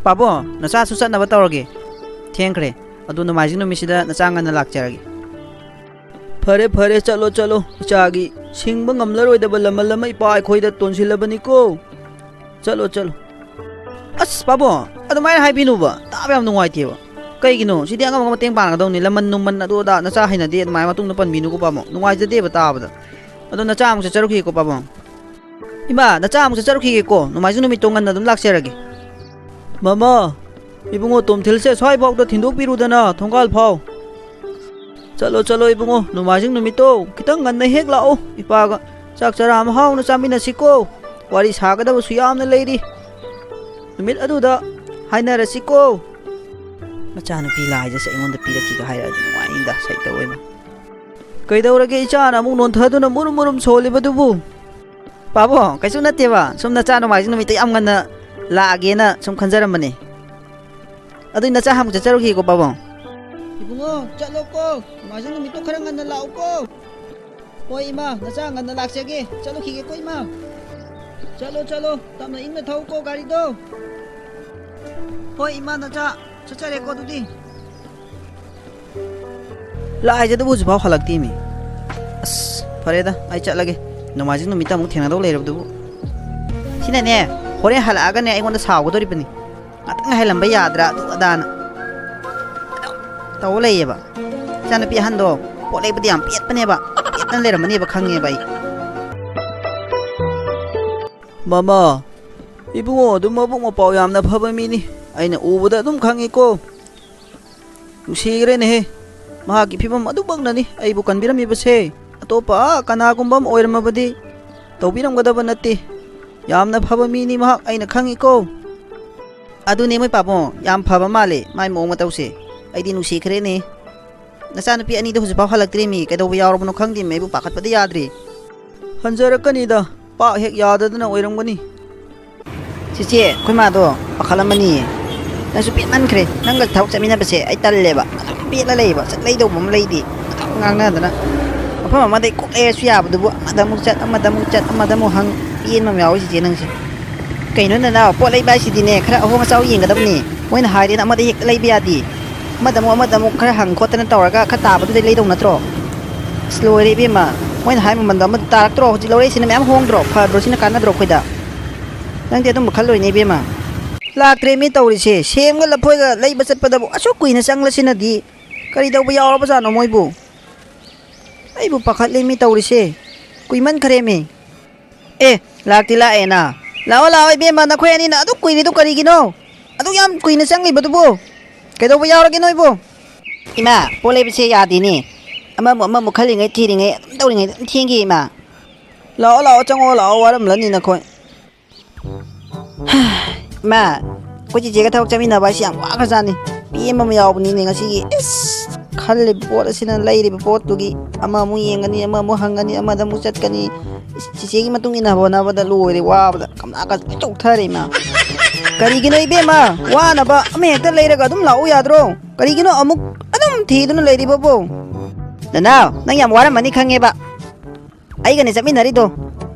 ꯄꯥꯕꯨꯡ, ꯅꯆꯥꯁꯨ ꯆꯠꯅꯕ ꯇꯧꯔꯒꯦ꯫ ꯊꯦꯡꯈ꯭ꯔꯦ꯫ ꯑꯗꯣ ꯅꯣꯡꯃꯥꯏꯖꯤꯡ ꯅꯨꯃꯤꯠꯁꯤꯗ ꯅꯆꯥ ꯉꯟꯅ ꯂꯥꯛꯆꯔꯒꯦ꯫ ꯐꯔꯦ, ꯐꯔꯦ, ꯆꯠꯂꯣ, ꯆꯠꯂꯣ꯫ ꯏꯆꯥꯒꯤ ꯁꯤꯡꯕ ꯉꯝꯂꯔꯣꯏꯗꯕ ꯂꯃꯜ ꯑꯃ ꯏꯄꯥ ꯑꯩꯈꯣꯏꯗ ꯇꯣꯟꯁꯤꯜꯂꯕꯅꯤꯀꯣ꯫ ꯆꯠꯂꯣ, ꯆꯠꯂꯣ꯫ ꯑꯁ ꯄꯥꯕꯨꯡ, ꯑꯗꯨꯃꯥꯏꯅ ꯍꯥꯏꯕꯤꯅꯨꯕ, ꯇꯥꯕ ꯌꯥꯝ ꯅꯨꯡꯉꯥꯏꯇꯦꯕ꯫ ꯀꯩꯒꯤꯅꯣ? ꯁꯤꯗꯤ ꯑꯉꯝ ꯑꯉꯝ ꯃꯇꯦꯡ ꯄꯥꯡꯒꯗꯧꯅꯤ꯫ ꯂꯃꯟ ꯅꯨꯡꯃꯟ ꯑꯗꯨ ꯑꯗꯥ ꯅꯆꯥ ꯍꯩꯅꯗꯦ, ꯑꯗꯨꯃꯥꯏꯅ ꯃꯇꯨꯡꯗ ꯄꯟꯕꯤꯅꯨꯀꯣ ꯄꯥꯕꯨꯡ꯫ ꯅꯨꯡꯉꯥꯏꯖꯗꯦꯕ ꯇꯥꯕꯗ꯫ ꯑꯗꯣ ꯅꯆꯥ ꯑꯃꯨꯛ ꯆꯠꯆꯔꯨꯈꯤꯒꯦꯀꯣ ꯄꯥꯕꯨꯡ꯫ ꯏꯃꯥ, ꯅꯆꯥ ꯑꯃꯨꯛ ꯆꯠꯆꯔꯨꯈꯤꯒꯦꯀꯣ꯫ ꯅꯣꯡꯃꯥꯏꯖꯤꯡ ꯅꯨꯃꯤꯠꯇꯣ ꯉꯟꯅ ꯑꯗꯨꯝ ꯂꯥꯛꯆꯔꯒꯦ꯫ ꯃꯃꯥ, ꯏꯕꯨꯡꯉꯣ ꯇꯣꯝꯊꯤꯜꯁꯦ ꯁ꯭ꯋꯥꯏꯐꯥꯎꯗ ꯊꯤꯟꯗꯣꯛꯄꯤꯔꯨꯗꯅ ꯊꯣꯡꯒꯥꯜ ꯐꯥꯎ꯫ ꯆꯠꯂꯣ, ꯆꯠꯂꯣ ꯏꯕꯨꯡꯉꯣ, ꯅꯣꯡꯃꯥꯏꯖꯤꯡ ꯅꯨꯃꯤꯠꯇꯣ ꯈꯤꯇꯪ ꯉꯟꯅ ꯍꯦꯛ ꯂꯥꯛꯑꯣ꯫ ꯏꯄꯥꯒ ꯆꯥꯛ ꯆꯔꯥ ꯑꯃ ꯍꯥꯎꯅ ꯆꯥꯃꯤꯟꯅꯁꯤꯀꯣ꯫ ꯋꯥꯔꯤ ꯁꯥꯒꯗꯕꯁꯨ ꯌꯥꯝꯅ ꯂꯩꯔꯤ꯫ ꯅꯨꯃꯤꯠ ꯑꯗꯨꯗ ꯍꯥꯏꯅꯔꯁꯤꯀꯣ꯫ ꯃꯆꯥꯅꯨꯄꯤ ꯂꯥꯏꯖꯁꯦ ꯑꯩꯉꯣꯟꯗ ꯄꯤꯔꯛꯈꯤꯒ ꯍꯥꯏꯔꯛꯑꯗꯤ ꯅꯨꯡꯉꯥꯏꯅꯤꯗ, ꯁꯩꯇ ꯑꯣꯏꯅ꯫ ꯀꯩꯗꯧꯔꯒꯦ ꯏꯆꯥꯅ ꯑꯃꯨꯛ ꯅꯣꯟꯊꯗꯨꯅ ꯃꯨꯔꯨꯝ ꯃꯨꯔꯨꯝ ꯁꯣꯜꯂꯤꯕꯗꯨꯕꯨ? ꯄꯥꯕꯨꯡ, ꯀꯩꯁꯨ ꯅꯠꯇꯦꯕ꯫ ꯁꯨꯝ ꯅꯆꯥ ꯅꯣꯡꯃꯥꯏꯖꯤꯡ ꯅꯨꯃꯤꯠꯇ ꯌꯥꯝ ꯉꯟꯅ ꯂꯥꯛꯑꯒꯦꯅ ꯁꯨꯝ ꯈꯟꯖꯔꯝꯕꯅꯦ꯫ ꯑꯗꯨꯏ ꯅꯆꯥ ꯍꯥꯟꯅ ꯆꯠꯆꯔꯨꯈꯤꯒꯦꯀꯣ, ꯄꯥꯕꯨꯡ꯫ ꯏꯕꯨꯡꯉꯣ, ꯆꯠꯂꯣꯀꯣ꯫ ꯅꯣꯡꯃꯥꯏꯖꯤꯡ ꯅꯨꯃꯤꯠꯇꯣ ꯈꯔ ꯉꯟꯅ ꯂꯥꯛꯎꯀꯣ꯫ ꯍꯣꯏ, ꯏꯃꯥ, ꯅꯆꯥ ꯉꯟꯅ ꯂꯥꯛꯆꯒꯦ꯫ ꯆꯠꯂꯨꯈꯤꯒꯦꯀꯣ, ꯏꯃꯥ꯫ ꯆꯠꯂꯣ, ꯆꯠꯂꯣ꯫ ꯇꯞꯅ ꯏꯪꯅ ꯊꯧꯀꯣ ꯒꯥꯔꯤꯗꯣ꯫ ꯍꯣꯏ, ꯏꯃꯥ, ꯅꯆꯥ ꯆꯠꯆꯔꯦꯀꯣ ꯑꯗꯨꯗꯤ꯫ ꯂꯥꯏꯖꯗꯨꯕꯨ ꯍꯧꯖꯤꯛꯐꯥꯎ ꯍꯜꯂꯛꯇꯦꯃꯤ꯫ ꯑꯁ, ꯐꯔꯦꯗ, ꯑꯩ ꯆꯠꯂꯒꯦ꯫ ꯅꯣꯡꯃꯥꯏꯖꯤꯡ ꯅꯨꯃꯤꯠꯇ ꯑꯃꯨꯛ ꯊꯦꯡꯅꯗꯧ ꯂꯩꯔꯕꯗꯨꯕꯨ꯫ ꯁꯤꯅꯅꯦ, ꯍꯣꯔꯦꯟ ꯍꯜꯂꯛꯑꯒꯅꯦ ꯑꯩꯉꯣꯟꯗ ꯁꯥꯎꯒꯗꯣꯔꯤꯕꯅꯤ꯫ ꯉꯥꯛꯇꯪ ꯉꯥꯏꯍꯜꯂꯝꯕ ꯌꯥꯗ꯭ꯔꯥ, ꯑꯗꯨ ꯑꯗꯥꯅ꯫ ꯑꯗꯨꯝ ꯇꯧ ꯂꯩꯌꯦꯕ꯫ ꯏꯆꯥꯅꯨꯄꯤ ꯑꯍꯟꯗꯣ ꯄꯣꯠ ꯂꯩꯕꯗꯤ ꯌꯥꯝ ꯄꯦꯠꯄꯅꯦꯕ꯫ ꯄꯦꯠꯇꯅ ꯂꯩꯔꯝꯃꯅꯦꯕ ꯈꯪꯉꯦꯕ ꯑꯩ꯫ ꯃꯃꯥ, ꯏꯕꯨꯡꯉꯣ ꯑꯗꯨꯝ ꯃꯕꯨꯛ ꯃꯄꯥꯎ ꯌꯥꯝꯅ ꯐꯕ ꯃꯤꯅꯤ꯫ ꯑꯩꯅ ꯎꯕꯗ ꯑꯗꯨꯝ ꯈꯪꯉꯤꯀꯣ꯫ ꯅꯨꯡꯁꯤꯈ꯭ꯔꯦꯅꯦꯍꯦ꯫ ꯃꯍꯥꯛꯀꯤ ꯐꯤꯕꯝ ꯑꯗꯨꯃꯛꯅꯅꯤ ꯑꯩꯕꯨ ꯀꯟꯕꯤꯔꯝꯃꯤꯕꯁꯦ꯫ ꯑꯇꯣꯞꯄ ꯀꯅꯥꯒꯨꯝꯕ ꯑꯃ ꯑꯣꯏꯔꯝꯃꯕꯗꯤ ꯇꯧꯕꯤꯔꯝꯒꯗꯕ ꯅꯠꯇꯦ꯫ ꯌꯥꯝꯅ ꯐꯕ ꯃꯤꯅꯤ ꯃꯍꯥꯛ, ꯑꯩꯅ ꯈꯪꯉꯤꯀꯣ꯫ ꯑꯗꯨꯅꯦ ꯃꯣꯏ ꯄꯥꯕꯨꯡ, ꯌꯥꯝ ꯐꯕ ꯃꯥꯜꯂꯦ ꯃꯥꯏ ꯃꯑꯣꯡ ꯃꯇꯧꯁꯦ꯫ ꯑꯩꯗꯤ ꯅꯨꯡꯁꯤꯈ꯭ꯔꯦꯅꯦ꯫ ꯅꯆꯥꯅꯨꯄꯤ ꯑꯅꯤꯗꯣ ꯍꯧꯖꯤꯛꯐꯥꯎ ꯍꯜꯂꯛꯇ꯭ꯔꯦꯃꯤ, ꯀꯩꯗꯧꯕ ꯌꯥꯎꯔꯕꯅꯣ ꯈꯪꯗꯦꯃꯤ, ꯑꯩꯕꯨ ꯄꯥꯈꯠꯄꯗ ꯌꯥꯗ꯭ꯔꯦ꯫ ꯍꯟꯖꯔꯛꯀꯅꯤꯗ, ꯄꯥꯛ ꯍꯦꯛ ꯌꯥꯗꯗꯅ ꯑꯣꯏꯔꯝꯒꯅꯤ꯫ ꯆꯦꯆꯦ, ꯑꯩꯈꯣꯏ ꯃꯥꯗꯣ ꯄꯥꯈꯠꯂꯝꯃꯅꯤꯌꯦ꯫ ꯅꯪꯁꯨ ꯄꯦꯠꯃꯟꯈ꯭ꯔꯦ, ꯅꯪꯒ ꯊꯕꯛ ꯆꯠꯃꯤꯟꯅꯕꯁꯦ ꯑꯩ ꯇꯜꯂꯦꯕ꯫ ꯑꯗꯨꯝ ꯄꯦꯠꯂ ꯂꯩꯌꯦꯕ, ꯆꯠꯂꯩꯗꯧꯕ ꯑꯃ ꯂꯩꯇꯦ꯫ ꯑꯗꯨꯝ ꯉꯥꯡꯅꯗꯅ꯫ ꯃꯐꯝ ꯑꯃꯗꯩ ꯀꯣꯛ ꯂꯩꯔꯁꯨ ꯌꯥꯕꯗꯨꯕꯨ ꯑꯃꯗ ꯑꯃꯨꯛ ꯆꯠ, ꯑꯃꯗ ꯑꯃꯨꯛ ꯆꯠ, ꯑꯃꯗ ꯑꯃꯨꯛ ꯍꯪ, ꯄꯦꯟꯕ ꯑꯃ ꯌꯥꯎꯋꯤ ꯆꯦꯆꯦ ꯅꯪꯁꯦ꯫ ꯀꯩꯅꯣ ꯅꯅꯥꯎ, ꯄꯣꯠ ꯂꯩꯕ ꯍꯥꯏꯁꯤꯗꯤꯅꯦ ꯈꯔ ꯑꯍꯣꯡ ꯑꯆꯥꯎ ꯌꯦꯡꯒꯗꯕꯅꯤ꯫ ꯃꯣꯏꯅ ꯍꯥꯏꯔꯦꯅ ꯑꯃꯗ ꯍꯦꯛꯇ ꯂꯩꯕ ꯌꯥꯗꯦ꯫ ꯑꯃꯗ ꯑꯃꯨꯛ, ꯑꯃꯗ ꯑꯃꯨꯛ ꯈꯔ ꯍꯪ ꯈꯣꯠꯇꯅ ꯇꯧꯔꯒ ꯈꯔ ꯇꯥꯕꯗꯨꯗꯩ ꯂꯩꯗꯧ ꯅꯠꯇ꯭ꯔꯣ? ꯑꯁ ꯂꯣꯏꯔꯦ ꯏꯕꯦꯝꯃ, ꯃꯣꯏꯅ ꯍꯥꯏ ꯃꯃꯜꯗꯣ ꯑꯃꯗ ꯇꯥꯔꯛꯇ꯭ꯔꯣ? ꯍꯧꯖꯤꯛ ꯂꯧꯔꯛꯏꯁꯤꯅ ꯃꯌꯥꯝ ꯍꯣꯡꯗ꯭ꯔꯣ? ꯐꯗ꯭ꯔꯣ? ꯁꯤꯅ ꯀꯥꯟꯅꯗ꯭ꯔꯣ ꯑꯩꯈꯣꯏꯗ? ꯅꯪꯗꯤ ꯑꯗꯨꯝꯕ ꯈꯜꯂꯣꯏꯅꯦ ꯏꯕꯦꯝꯃ꯫ ꯂꯥꯛꯇ꯭ꯔꯦ ꯃꯤ ꯇꯧꯔꯤꯁꯦ꯫ ꯁꯦꯝꯒ ꯂꯐꯣꯏꯒ ꯂꯩꯕ ꯆꯠꯄꯗꯕꯨ ꯑꯁꯨꯛ ꯀꯨꯏꯅ ꯆꯪꯂꯁꯤꯅꯗꯤ꯫ ꯀꯔꯤ ꯇꯧꯕ ꯌꯥꯎꯔꯕꯖꯥꯠꯅꯣ ꯃꯣꯏꯕꯨ? ꯑꯩꯕꯨ ꯄꯥꯈꯠꯂꯦ ꯃꯤ ꯇꯧꯔꯤꯁꯦ꯫ ꯀꯨꯏꯃꯟꯈ꯭ꯔꯦ ꯃꯤ꯫ ꯑꯦ, ꯂꯥꯛꯇꯤ ꯂꯥꯛꯑꯦꯅ꯫ ꯂꯥꯛꯑꯣ, ꯂꯥꯛꯑꯣ, ꯏꯕꯦꯝꯃ, ꯅꯈꯣꯏ ꯑꯅꯤꯅ ꯑꯗꯨꯛ ꯀꯨꯏꯔꯤꯗꯨ ꯀꯔꯤꯒꯤꯅꯣ? ꯑꯗꯨꯛ ꯌꯥꯝ ꯀꯨꯏꯅ ꯆꯪꯂꯤꯕꯗꯨꯕꯨ? ꯀꯩꯗꯧꯕ ꯌꯥꯎꯔꯒꯦ ꯅꯣꯏꯕꯨ? ꯏꯃꯥ, ꯄꯣꯠ ꯂꯩꯕꯁꯦ ꯌꯥꯗꯦꯅꯦ꯫ ꯑꯃꯃꯨꯛ ꯑꯃꯃꯨꯛ ꯈꯜꯂꯤꯉꯩ ꯊꯤꯔꯤꯉꯩ ꯑꯗꯨꯝ ꯇꯧꯔꯤꯉꯩꯗ ꯑꯗꯨꯝ ꯊꯦꯡꯈꯤ, ꯏꯃꯥ꯫ ꯂꯥꯛꯑꯣ, ꯂꯥꯛꯑꯣ, ꯆꯪꯉꯛꯑꯣ, ꯂꯥꯛꯑꯣ, ꯋꯥꯔꯝꯂꯅꯤ ꯅꯈꯣꯏ꯫ ꯏꯃꯥ, ꯑꯩꯈꯣꯏ ꯆꯤꯆꯦꯒ ꯊꯕꯛ ꯆꯠꯃꯤꯟꯅꯕ ꯍꯥꯏꯁꯤ ꯌꯥꯝ ꯋꯥꯈ꯭ꯔꯖꯥꯠꯅꯤ꯫ ꯄꯤ ꯑꯃ ꯌꯥꯎꯕꯅꯤꯅꯦ ꯉꯁꯤꯒꯤ꯫ ꯏꯁ, ꯈꯜꯂꯤꯕ ꯄꯣꯠ ꯑꯁꯤꯅ ꯂꯩꯔꯤꯕ ꯄꯣꯠꯇꯨꯒꯤ ꯑꯃ ꯑꯃꯨꯛ ꯌꯦꯡꯒꯅꯤ, ꯑꯃ ꯑꯃꯨꯛ ꯍꯪꯒꯅꯤ, ꯑꯃꯗ ꯑꯃꯨꯛ ꯆꯠꯀꯅꯤ꯫ ꯏꯁ, ꯆꯤꯆꯦꯒꯤ ꯃꯇꯨꯡ ꯏꯟꯅꯕ ꯍꯣꯠꯅꯕꯗ ꯂꯣꯏꯔꯦ ꯋꯥꯕꯗ꯫ ꯀꯝꯂꯥꯀꯥꯁꯦ ꯂꯣꯏ ꯆꯣꯛꯊꯔꯦ ꯏꯃꯥ꯫ ꯀꯔꯤꯒꯤꯅꯣ ꯏꯕꯦꯝꯃ? ꯋꯥꯅꯕ ꯑꯃ ꯍꯦꯛꯇ ꯂꯩꯔꯒ ꯑꯗꯨꯝ ꯂꯥꯛꯎ ꯌꯥꯗ꯭ꯔꯣ? ꯀꯔꯤꯒꯤꯅꯣ ꯑꯃꯨꯛ ꯑꯗꯨꯝ ꯊꯤꯗꯨꯅ ꯂꯩꯔꯤꯕꯕꯨ? ꯅꯅꯥꯎ, ꯅꯪ ꯌꯥꯝ ꯋꯥꯔꯝꯃꯅꯤ ꯈꯪꯉꯦꯕ꯫ ꯑꯩꯒꯅꯦ ꯆꯠꯃꯤꯟꯅꯔꯤꯗꯣ꯫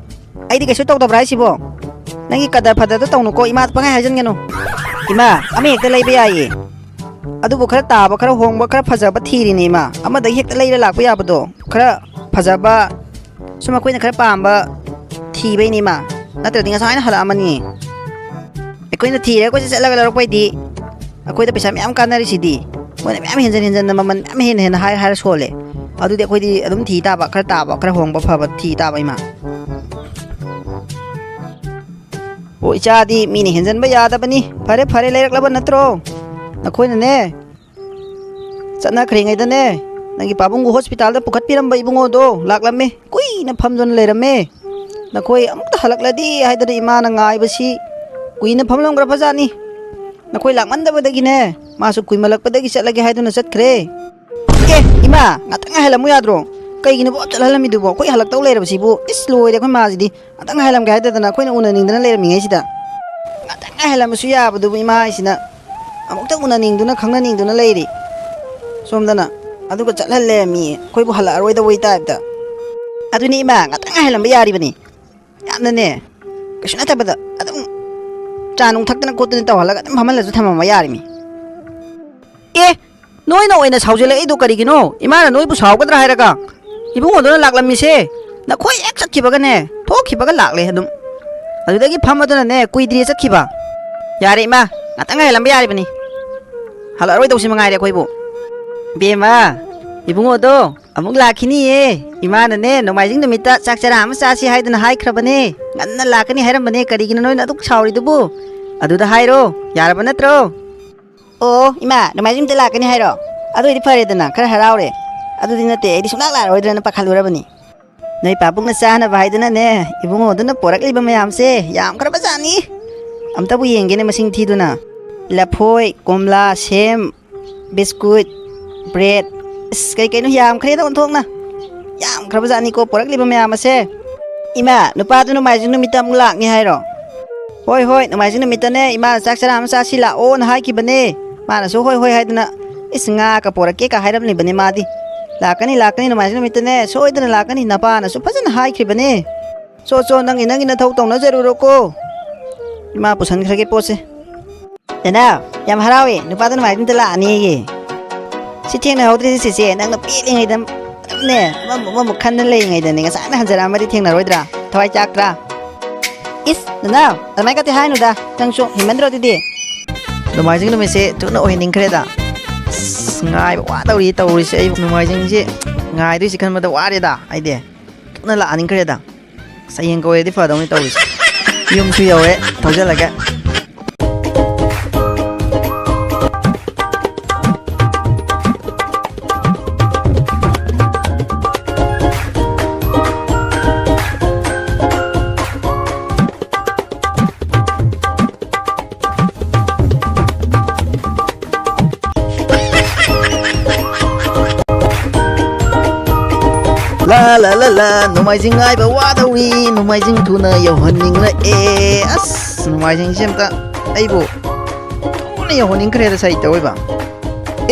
ꯑꯩꯗꯤ ꯀꯩꯁꯨ ꯇꯧꯗꯕ꯭ꯔꯥ ꯍꯥꯏꯁꯤꯕꯣ? ꯅꯪꯒꯤ ꯀꯗꯔ ꯐꯗꯔꯗꯣ ꯇꯧꯅꯨꯀꯣ, ꯏꯃꯥꯗ ꯄꯪꯍꯥꯏ ꯍꯥꯏꯖꯟꯒꯅꯨ꯫ ꯏꯃꯥ, ꯑꯃ ꯍꯦꯛꯇ ꯂꯩꯕ ꯌꯥꯏꯌꯦ꯫ ꯑꯗꯨꯕꯨ ꯈꯔ ꯇꯥꯕ, ꯈꯔ ꯍꯣꯡꯕ, ꯈꯔ ꯐꯖꯕ ꯊꯤꯔꯤꯅꯦ ꯏꯃꯥ꯫ ꯑꯃꯗꯒꯤ ꯍꯦꯛꯇ ꯂꯩꯔ ꯂꯥꯛꯄ ꯌꯥꯕꯗꯣ꯫ ꯈꯔ ꯐꯖꯕ, ꯁꯨꯝ ꯑꯩꯈꯣꯏꯅ ꯈꯔ ꯄꯥꯝꯕ ꯊꯤꯕꯩꯅꯦ ꯏꯃꯥ꯫ ꯅꯠꯇ꯭ꯔꯗꯤ ꯉꯁꯥꯏꯅ ꯍꯜꯂꯛꯑꯃꯅꯤ꯫ ꯑꯩꯈꯣꯏꯅ ꯊꯤꯔꯒ ꯀꯣꯏꯆꯠ ꯆꯠꯂꯒ ꯂꯧꯔꯛꯄꯩꯗꯤ ꯑꯩꯈꯣꯏꯗ ꯄꯩꯁꯥ ꯃꯌꯥꯝ ꯀꯥꯟꯅꯔꯤꯁꯤꯗꯤ꯫ ꯃꯣꯏꯅ ꯃꯌꯥꯝ ꯍꯦꯟꯖꯟ ꯍꯦꯟꯖꯟꯅ ꯃꯃꯜ ꯃꯌꯥꯝ ꯍꯦꯟꯅ ꯍꯦꯟꯅ ꯍꯥꯏꯔ ꯍꯥꯏꯔ ꯁꯣꯜꯂꯦ꯫ ꯑꯗꯨꯗꯤ ꯑꯩꯈꯣꯏꯗꯤ ꯑꯗꯨꯝ ꯊꯤ ꯇꯥꯕ, ꯈꯔ ꯇꯥꯕ, ꯈꯔ ꯍꯣꯡꯕ ꯐꯕ ꯊꯤ ꯇꯥꯕ ꯏꯃꯥ꯫ ꯑꯣ ꯏꯆꯥꯗꯤ ꯃꯤꯅ ꯍꯦꯟꯖꯟꯕ ꯌꯥꯗꯕꯅꯤ꯫ ꯐꯔꯦ ꯐꯔꯦ, ꯂꯩꯔꯛꯂꯕ ꯅꯠꯇ꯭ꯔꯣ? ꯅꯈꯣꯏꯅꯅꯦ, ꯆꯠꯅꯈ꯭ꯔꯤꯉꯩꯗꯅꯦ, ꯅꯪꯒꯤ ꯄꯥꯕꯨꯡꯕꯨ ꯍꯣꯁꯄꯤꯇꯥꯜꯗ ꯄꯨꯈꯠꯄꯤꯔꯝꯕ ꯏꯕꯨꯡꯉꯣꯗꯣ ꯂꯥꯛꯂꯝꯃꯦ꯫ ꯀꯨꯏꯅ ꯐꯝꯗꯨꯅ ꯂꯩꯔꯝꯃꯦ꯫ ꯅꯈꯣꯏ ꯑꯃꯨꯛꯇ ꯍꯜꯂꯛꯂꯗꯤ ꯍꯥꯏꯗꯅ ꯏꯃꯥꯅ ꯉꯥꯏꯕꯁꯤ ꯀꯨꯏꯅ ꯐꯝꯂꯝꯈ꯭ꯔꯕꯖꯥꯠꯅꯤ꯫ ꯅꯈꯣꯏ ꯂꯥꯛꯃꯟꯗꯕꯗꯒꯤꯅꯦ, ꯃꯥꯁꯨ ꯀꯨꯏꯃꯜꯂꯛꯄꯗꯒꯤ ꯆꯠꯂꯒꯦ ꯍꯥꯏꯗꯨꯅ ꯆꯠꯈ꯭ꯔꯦ꯫ ꯑꯦ, ꯏꯃꯥ, ꯉꯥꯛꯇꯪ ꯉꯥꯏꯍꯜꯂꯝꯃꯨ ꯌꯥꯗ꯭ꯔꯣ? ꯀꯩꯒꯤꯅꯣ ꯄꯣꯞ ꯆꯠꯍꯜꯂꯝꯃꯤꯗꯨꯕꯣ? ꯑꯩꯈꯣꯏ ꯍꯜꯂꯛꯇꯧ ꯂꯩꯔꯕꯁꯤꯕꯨ? ꯏꯁ, ꯂꯣꯏꯔꯦ ꯑꯩꯈꯣꯏ ꯃꯥꯁꯤꯗꯤ꯫ ꯉꯥꯛꯇꯪ ꯉꯥꯏꯍꯜꯂꯝꯒꯦ ꯍꯥꯏꯗꯗꯅ ꯑꯩꯈꯣꯏꯅ ꯎꯅꯅꯤꯡꯗꯅ ꯂꯩꯔꯝꯃꯤꯉꯩꯁꯤꯗ꯫ ꯉꯥꯛꯇꯪ ꯉꯥꯏꯍꯜꯂꯝꯕꯁꯨ ꯌꯥꯕꯗꯨꯕꯨ ꯏꯃꯥ ꯍꯥꯏꯁꯤꯅ ꯑꯃꯨꯛꯇ ꯎꯅꯅꯤꯡꯗꯨꯅ ꯈꯪꯅꯅꯤꯡꯗꯨꯅ ꯂꯩꯔꯤ ꯁꯣꯝꯗꯅ꯫ ꯑꯗꯨꯒ ꯆꯠꯍꯜ ꯂꯩꯔꯝꯃꯤ ꯑꯩꯈꯣꯏꯕꯨ ꯍꯜꯂꯛꯑꯔꯣꯏꯗꯕꯩ ꯇꯥꯏꯞꯇ꯫ ꯑꯗꯨꯅꯤ ꯏꯃꯥ, ꯉꯥꯛꯇꯪ ꯉꯥꯏꯍꯜꯂꯝꯕ ꯌꯥꯔꯤꯕꯅꯤ꯫ ꯌꯥꯝꯅꯅꯦ, ꯀꯩꯁꯨ ꯅꯠꯇꯕꯗ ꯑꯗꯨꯝ ꯆꯥ ꯅꯨꯡ ꯊꯛꯇꯅ ꯈꯣꯠꯇꯅ ꯇꯧꯍꯜꯂꯒ ꯑꯗꯨꯝ ꯐꯝꯍꯜꯂꯁꯨ ꯊꯝꯃꯝꯕ ꯌꯥꯔꯤꯃꯤ꯫ ꯑꯦ, ꯅꯣꯏꯅ ꯑꯣꯏꯅ ꯁꯥꯎꯖꯜꯂꯛꯏꯗꯣ ꯀꯔꯤꯒꯤꯅꯣ? ꯏꯃꯥꯅ ꯅꯣꯏꯕꯨ ꯁꯥꯎꯒꯗ꯭ꯔꯥ ꯍꯥꯏꯔꯒ ꯏꯕꯨꯡꯉꯣꯗꯨꯅ ꯂꯥꯛꯂꯝꯃꯤꯁꯦ ꯅꯈꯣꯏ ꯍꯦꯛ ꯆꯠꯈꯤꯕꯒꯅꯦ, ꯊꯣꯛꯈꯤꯕꯒ ꯂꯥꯛꯂꯦ ꯑꯗꯨꯝ꯫ ꯑꯗꯨꯗꯒꯤ ꯐꯝꯃꯗꯨꯅꯅꯦ ꯀꯨꯏꯗ꯭ꯔꯤꯌꯦ ꯆꯠꯈꯤꯕ꯫ ꯌꯥꯔꯦ ꯏꯃꯥ, ꯉꯥꯛꯇꯪ ꯉꯥꯏꯍꯜꯂꯝꯕ ꯌꯥꯔꯤꯕꯅꯤ꯫ ꯍꯜꯂꯛꯑꯔꯣꯏꯗꯧꯁꯤ ꯃꯉꯥꯏꯔꯦ ꯑꯩꯈꯣꯏꯕꯨ꯫ ꯏꯕꯦꯝꯃ, ꯏꯕꯨꯡꯉꯣꯗꯣ ꯑꯃꯨꯛ ꯂꯥꯛꯈꯤꯅꯤꯌꯦ꯫ ꯏꯃꯥꯅꯅꯦ ꯅꯣꯡꯃꯥꯏꯖꯤꯡ ꯅꯨꯃꯤꯠꯇ ꯆꯥꯛ ꯆꯔꯥ ꯑꯃ ꯆꯥꯁꯤ ꯍꯥꯏꯗꯅ ꯍꯥꯏꯈ꯭ꯔꯕꯅꯦ꯫ ꯉꯟꯅ ꯂꯥꯛꯀꯅꯤ ꯍꯥꯏꯔꯝꯕꯅꯦ, ꯀꯔꯤꯒꯤꯅꯣ ꯅꯣꯏꯅ ꯑꯗꯨꯛ ꯁꯥꯎꯔꯤꯗꯨꯕꯨ? ꯑꯗꯨꯗ ꯍꯥꯏꯔꯣ, ꯌꯥꯔꯕ ꯅꯠꯇ꯭ꯔꯣ? ꯑꯣ ꯏꯃꯥ, ꯅꯣꯡꯃꯥꯏꯖꯤꯡ ꯅꯨꯃꯤꯠꯇ ꯂꯥꯛꯀꯅꯤ ꯍꯥꯏꯔꯣ? ꯑꯗꯨ ꯑꯣꯏꯗꯤ ꯐꯔꯦꯗꯅ, ꯈꯔ ꯍꯔꯥꯎꯔꯦ꯫ ꯑꯗꯨꯗꯤ ꯅꯠꯇꯦ, ꯑꯩꯗꯤ ꯁꯨꯡꯂꯥꯛ ꯂꯥꯛꯑꯔꯣꯏꯗ꯭ꯔꯅ ꯄꯥꯈꯠꯂꯨꯔꯕꯅꯤ꯫ ꯅꯣꯏ ꯄꯥꯕꯨꯡꯅ ꯆꯥꯅꯕ ꯍꯥꯏꯗꯅꯅꯦ, ꯏꯕꯨꯡꯉꯣꯗꯨꯅ ꯄꯣꯔꯛꯂꯤꯕ ꯃꯌꯥꯝꯁꯦ ꯌꯥꯝꯈ꯭ꯔꯕꯖꯥꯠꯅꯤ꯫ ꯑꯝꯇꯕꯨ ꯌꯦꯡꯒꯦꯅꯦ ꯃꯁꯤꯡ ꯊꯤꯗꯨꯅ꯫ ꯂꯐꯣꯏ, ꯀꯣꯝꯂꯥ, ꯁꯦꯝ, ꯕꯤꯁꯀꯨꯠ, ꯕ꯭ꯔꯦꯗ, ꯑꯁ, ꯀꯩ ꯀꯩꯅꯣ ꯌꯥꯝꯈ꯭ꯔꯦꯗ ꯑꯣꯟꯊꯣꯛꯅ꯫ ꯌꯥꯝꯈ꯭ꯔꯕꯖꯥꯠꯅꯤꯀꯣ ꯄꯣꯔꯛꯂꯤꯕ ꯃꯌꯥꯝ ꯑꯁꯦ꯫ ꯏꯃꯥ, ꯅꯨꯄꯥꯗꯨ ꯅꯣꯡꯃꯥꯏꯖꯤꯡ ꯅꯨꯃꯤꯠꯇ ꯑꯃꯨꯛ ꯂꯥꯛꯅꯤ ꯍꯥꯏꯔꯣ? ꯍꯣꯏ, ꯍꯣꯏ, ꯅꯣꯡꯃꯥꯏꯖꯤꯡ ꯅꯨꯃꯤꯠꯇꯅꯦ ꯏꯃꯥꯅ ꯆꯥꯛ ꯆꯔꯥ ꯑꯃ ꯆꯥꯁꯤ ꯂꯥꯛꯑꯣꯅ ꯍꯥꯏꯈꯤꯕꯅꯦ꯫ ꯃꯥꯅꯁꯨ ꯍꯣꯏ, ꯍꯣꯏ ꯍꯥꯏꯗꯅ, ꯏꯁ, ꯉꯥꯒ ꯄꯣꯔꯛꯀꯦꯒ ꯍꯥꯏꯔꯝꯂꯤꯕꯅꯦ ꯃꯥꯗꯤ꯫ ꯂꯥꯛꯀꯅꯤ, ꯂꯥꯛꯀꯅꯤ, ꯅꯣꯡꯃꯥꯏꯖꯤꯡ ꯅꯨꯃꯤꯠꯇꯅꯦ ꯁꯣꯏꯗꯅ ꯂꯥꯛꯀꯅꯤ, ꯅꯄꯥꯅꯁꯨ ꯐꯖꯅ ꯍꯥꯏꯈ꯭ꯔꯤꯕꯅꯦ꯫ ꯆꯣ, ꯆꯣ, ꯅꯪꯒꯤ, ꯅꯪꯒꯤ ꯅꯊꯧ ꯇꯧꯅꯖꯔꯨꯔꯣꯀꯣ꯫ ꯏꯃꯥ ꯄꯨꯁꯟꯈ꯭ꯔꯒꯦ ꯄꯣꯠꯁꯦ꯫ ꯅꯅꯥꯎ, ꯌꯥꯝ ꯍꯔꯥꯎꯋꯦ, ꯅꯨꯄꯥꯗꯣ ꯅꯨꯡꯉꯥꯏꯕ ꯑꯝꯇ ꯂꯥꯛꯑꯅꯤꯌꯦ꯫ ꯁꯤ ꯊꯦꯡꯅꯍꯧꯗ꯭ꯔꯤꯁꯦ ꯆꯦꯆꯦ, ꯅꯪꯅ ꯄꯦꯜꯂꯤꯉꯩꯗꯅꯦ, ꯑꯃꯃꯨꯛ ꯑꯃꯃꯨꯛ ꯈꯟꯅ ꯂꯩꯔꯤꯉꯩꯗꯅꯦ, ꯉꯁꯥꯏꯅ ꯍꯟꯖꯔꯛꯑꯝꯃꯗꯤ ꯊꯦꯡꯅꯔꯣꯏꯗ꯭ꯔꯥ? ꯊꯋꯥꯏ ꯆꯥꯛꯇ꯭ꯔꯥ? ꯏꯁ, ꯅꯅꯥꯎ, ꯑꯗꯨꯃꯥꯏꯅ ꯀꯥꯇꯤ ꯍꯥꯏꯅꯨꯗ, ꯅꯪꯁꯨ ꯍꯦꯟꯃꯟꯗ꯭ꯔꯣ ꯑꯗꯨꯗꯤ? ꯅꯣꯡꯃꯥꯏꯖꯤꯡ ꯅꯨꯃꯤꯠꯁꯦ ꯊꯨꯅ ꯑꯣꯏꯍꯟꯅꯤꯡꯈ꯭ꯔꯦꯗ꯫ ꯑꯁ, ꯉꯥꯏꯕ ꯋꯥꯗꯧꯔꯤ ꯇꯧꯔꯤꯁꯦ, ꯑꯩ ꯅꯣꯡꯃꯥꯏꯖꯤꯡꯁꯦ ꯉꯥꯏꯗꯣꯏꯁꯦ ꯈꯟꯕꯗ ꯋꯥꯔꯦꯗ ꯑꯩꯗꯤ꯫ ꯊꯨꯅ ꯂꯥꯛꯍꯟꯅꯤꯡꯈ꯭ꯔꯦꯗ꯫ ꯍꯌꯦꯡ ꯀꯧꯔꯗꯤ ꯐꯗꯧꯅꯤ ꯇꯧꯔꯤꯁꯦ꯫ ꯌꯨꯝꯁꯨ ꯌꯧꯔꯦ, ꯊꯧꯖꯜꯂꯒꯦ꯫ ꯂꯥ, ꯂꯥ, ꯂꯥ, ꯂꯥ, ꯅꯣꯡꯃꯥꯏꯖꯤꯡ ꯉꯥꯏꯕ ꯋꯥꯗꯧꯔꯤ, ꯅꯣꯡꯃꯥꯏꯖꯤꯡ ꯊꯨꯅ ꯌꯧꯍꯟꯅꯤꯡꯂꯛꯑꯦ꯫ ꯑꯁ, ꯅꯣꯡꯃꯥꯏꯖꯤꯡꯁꯦ ꯑꯝꯇ ꯑꯩꯕꯨ ꯊꯨꯅ ꯌꯧꯍꯟꯅꯤꯡꯈ꯭ꯔꯦꯗ, ꯁꯩꯇ ꯑꯣꯏꯕ꯫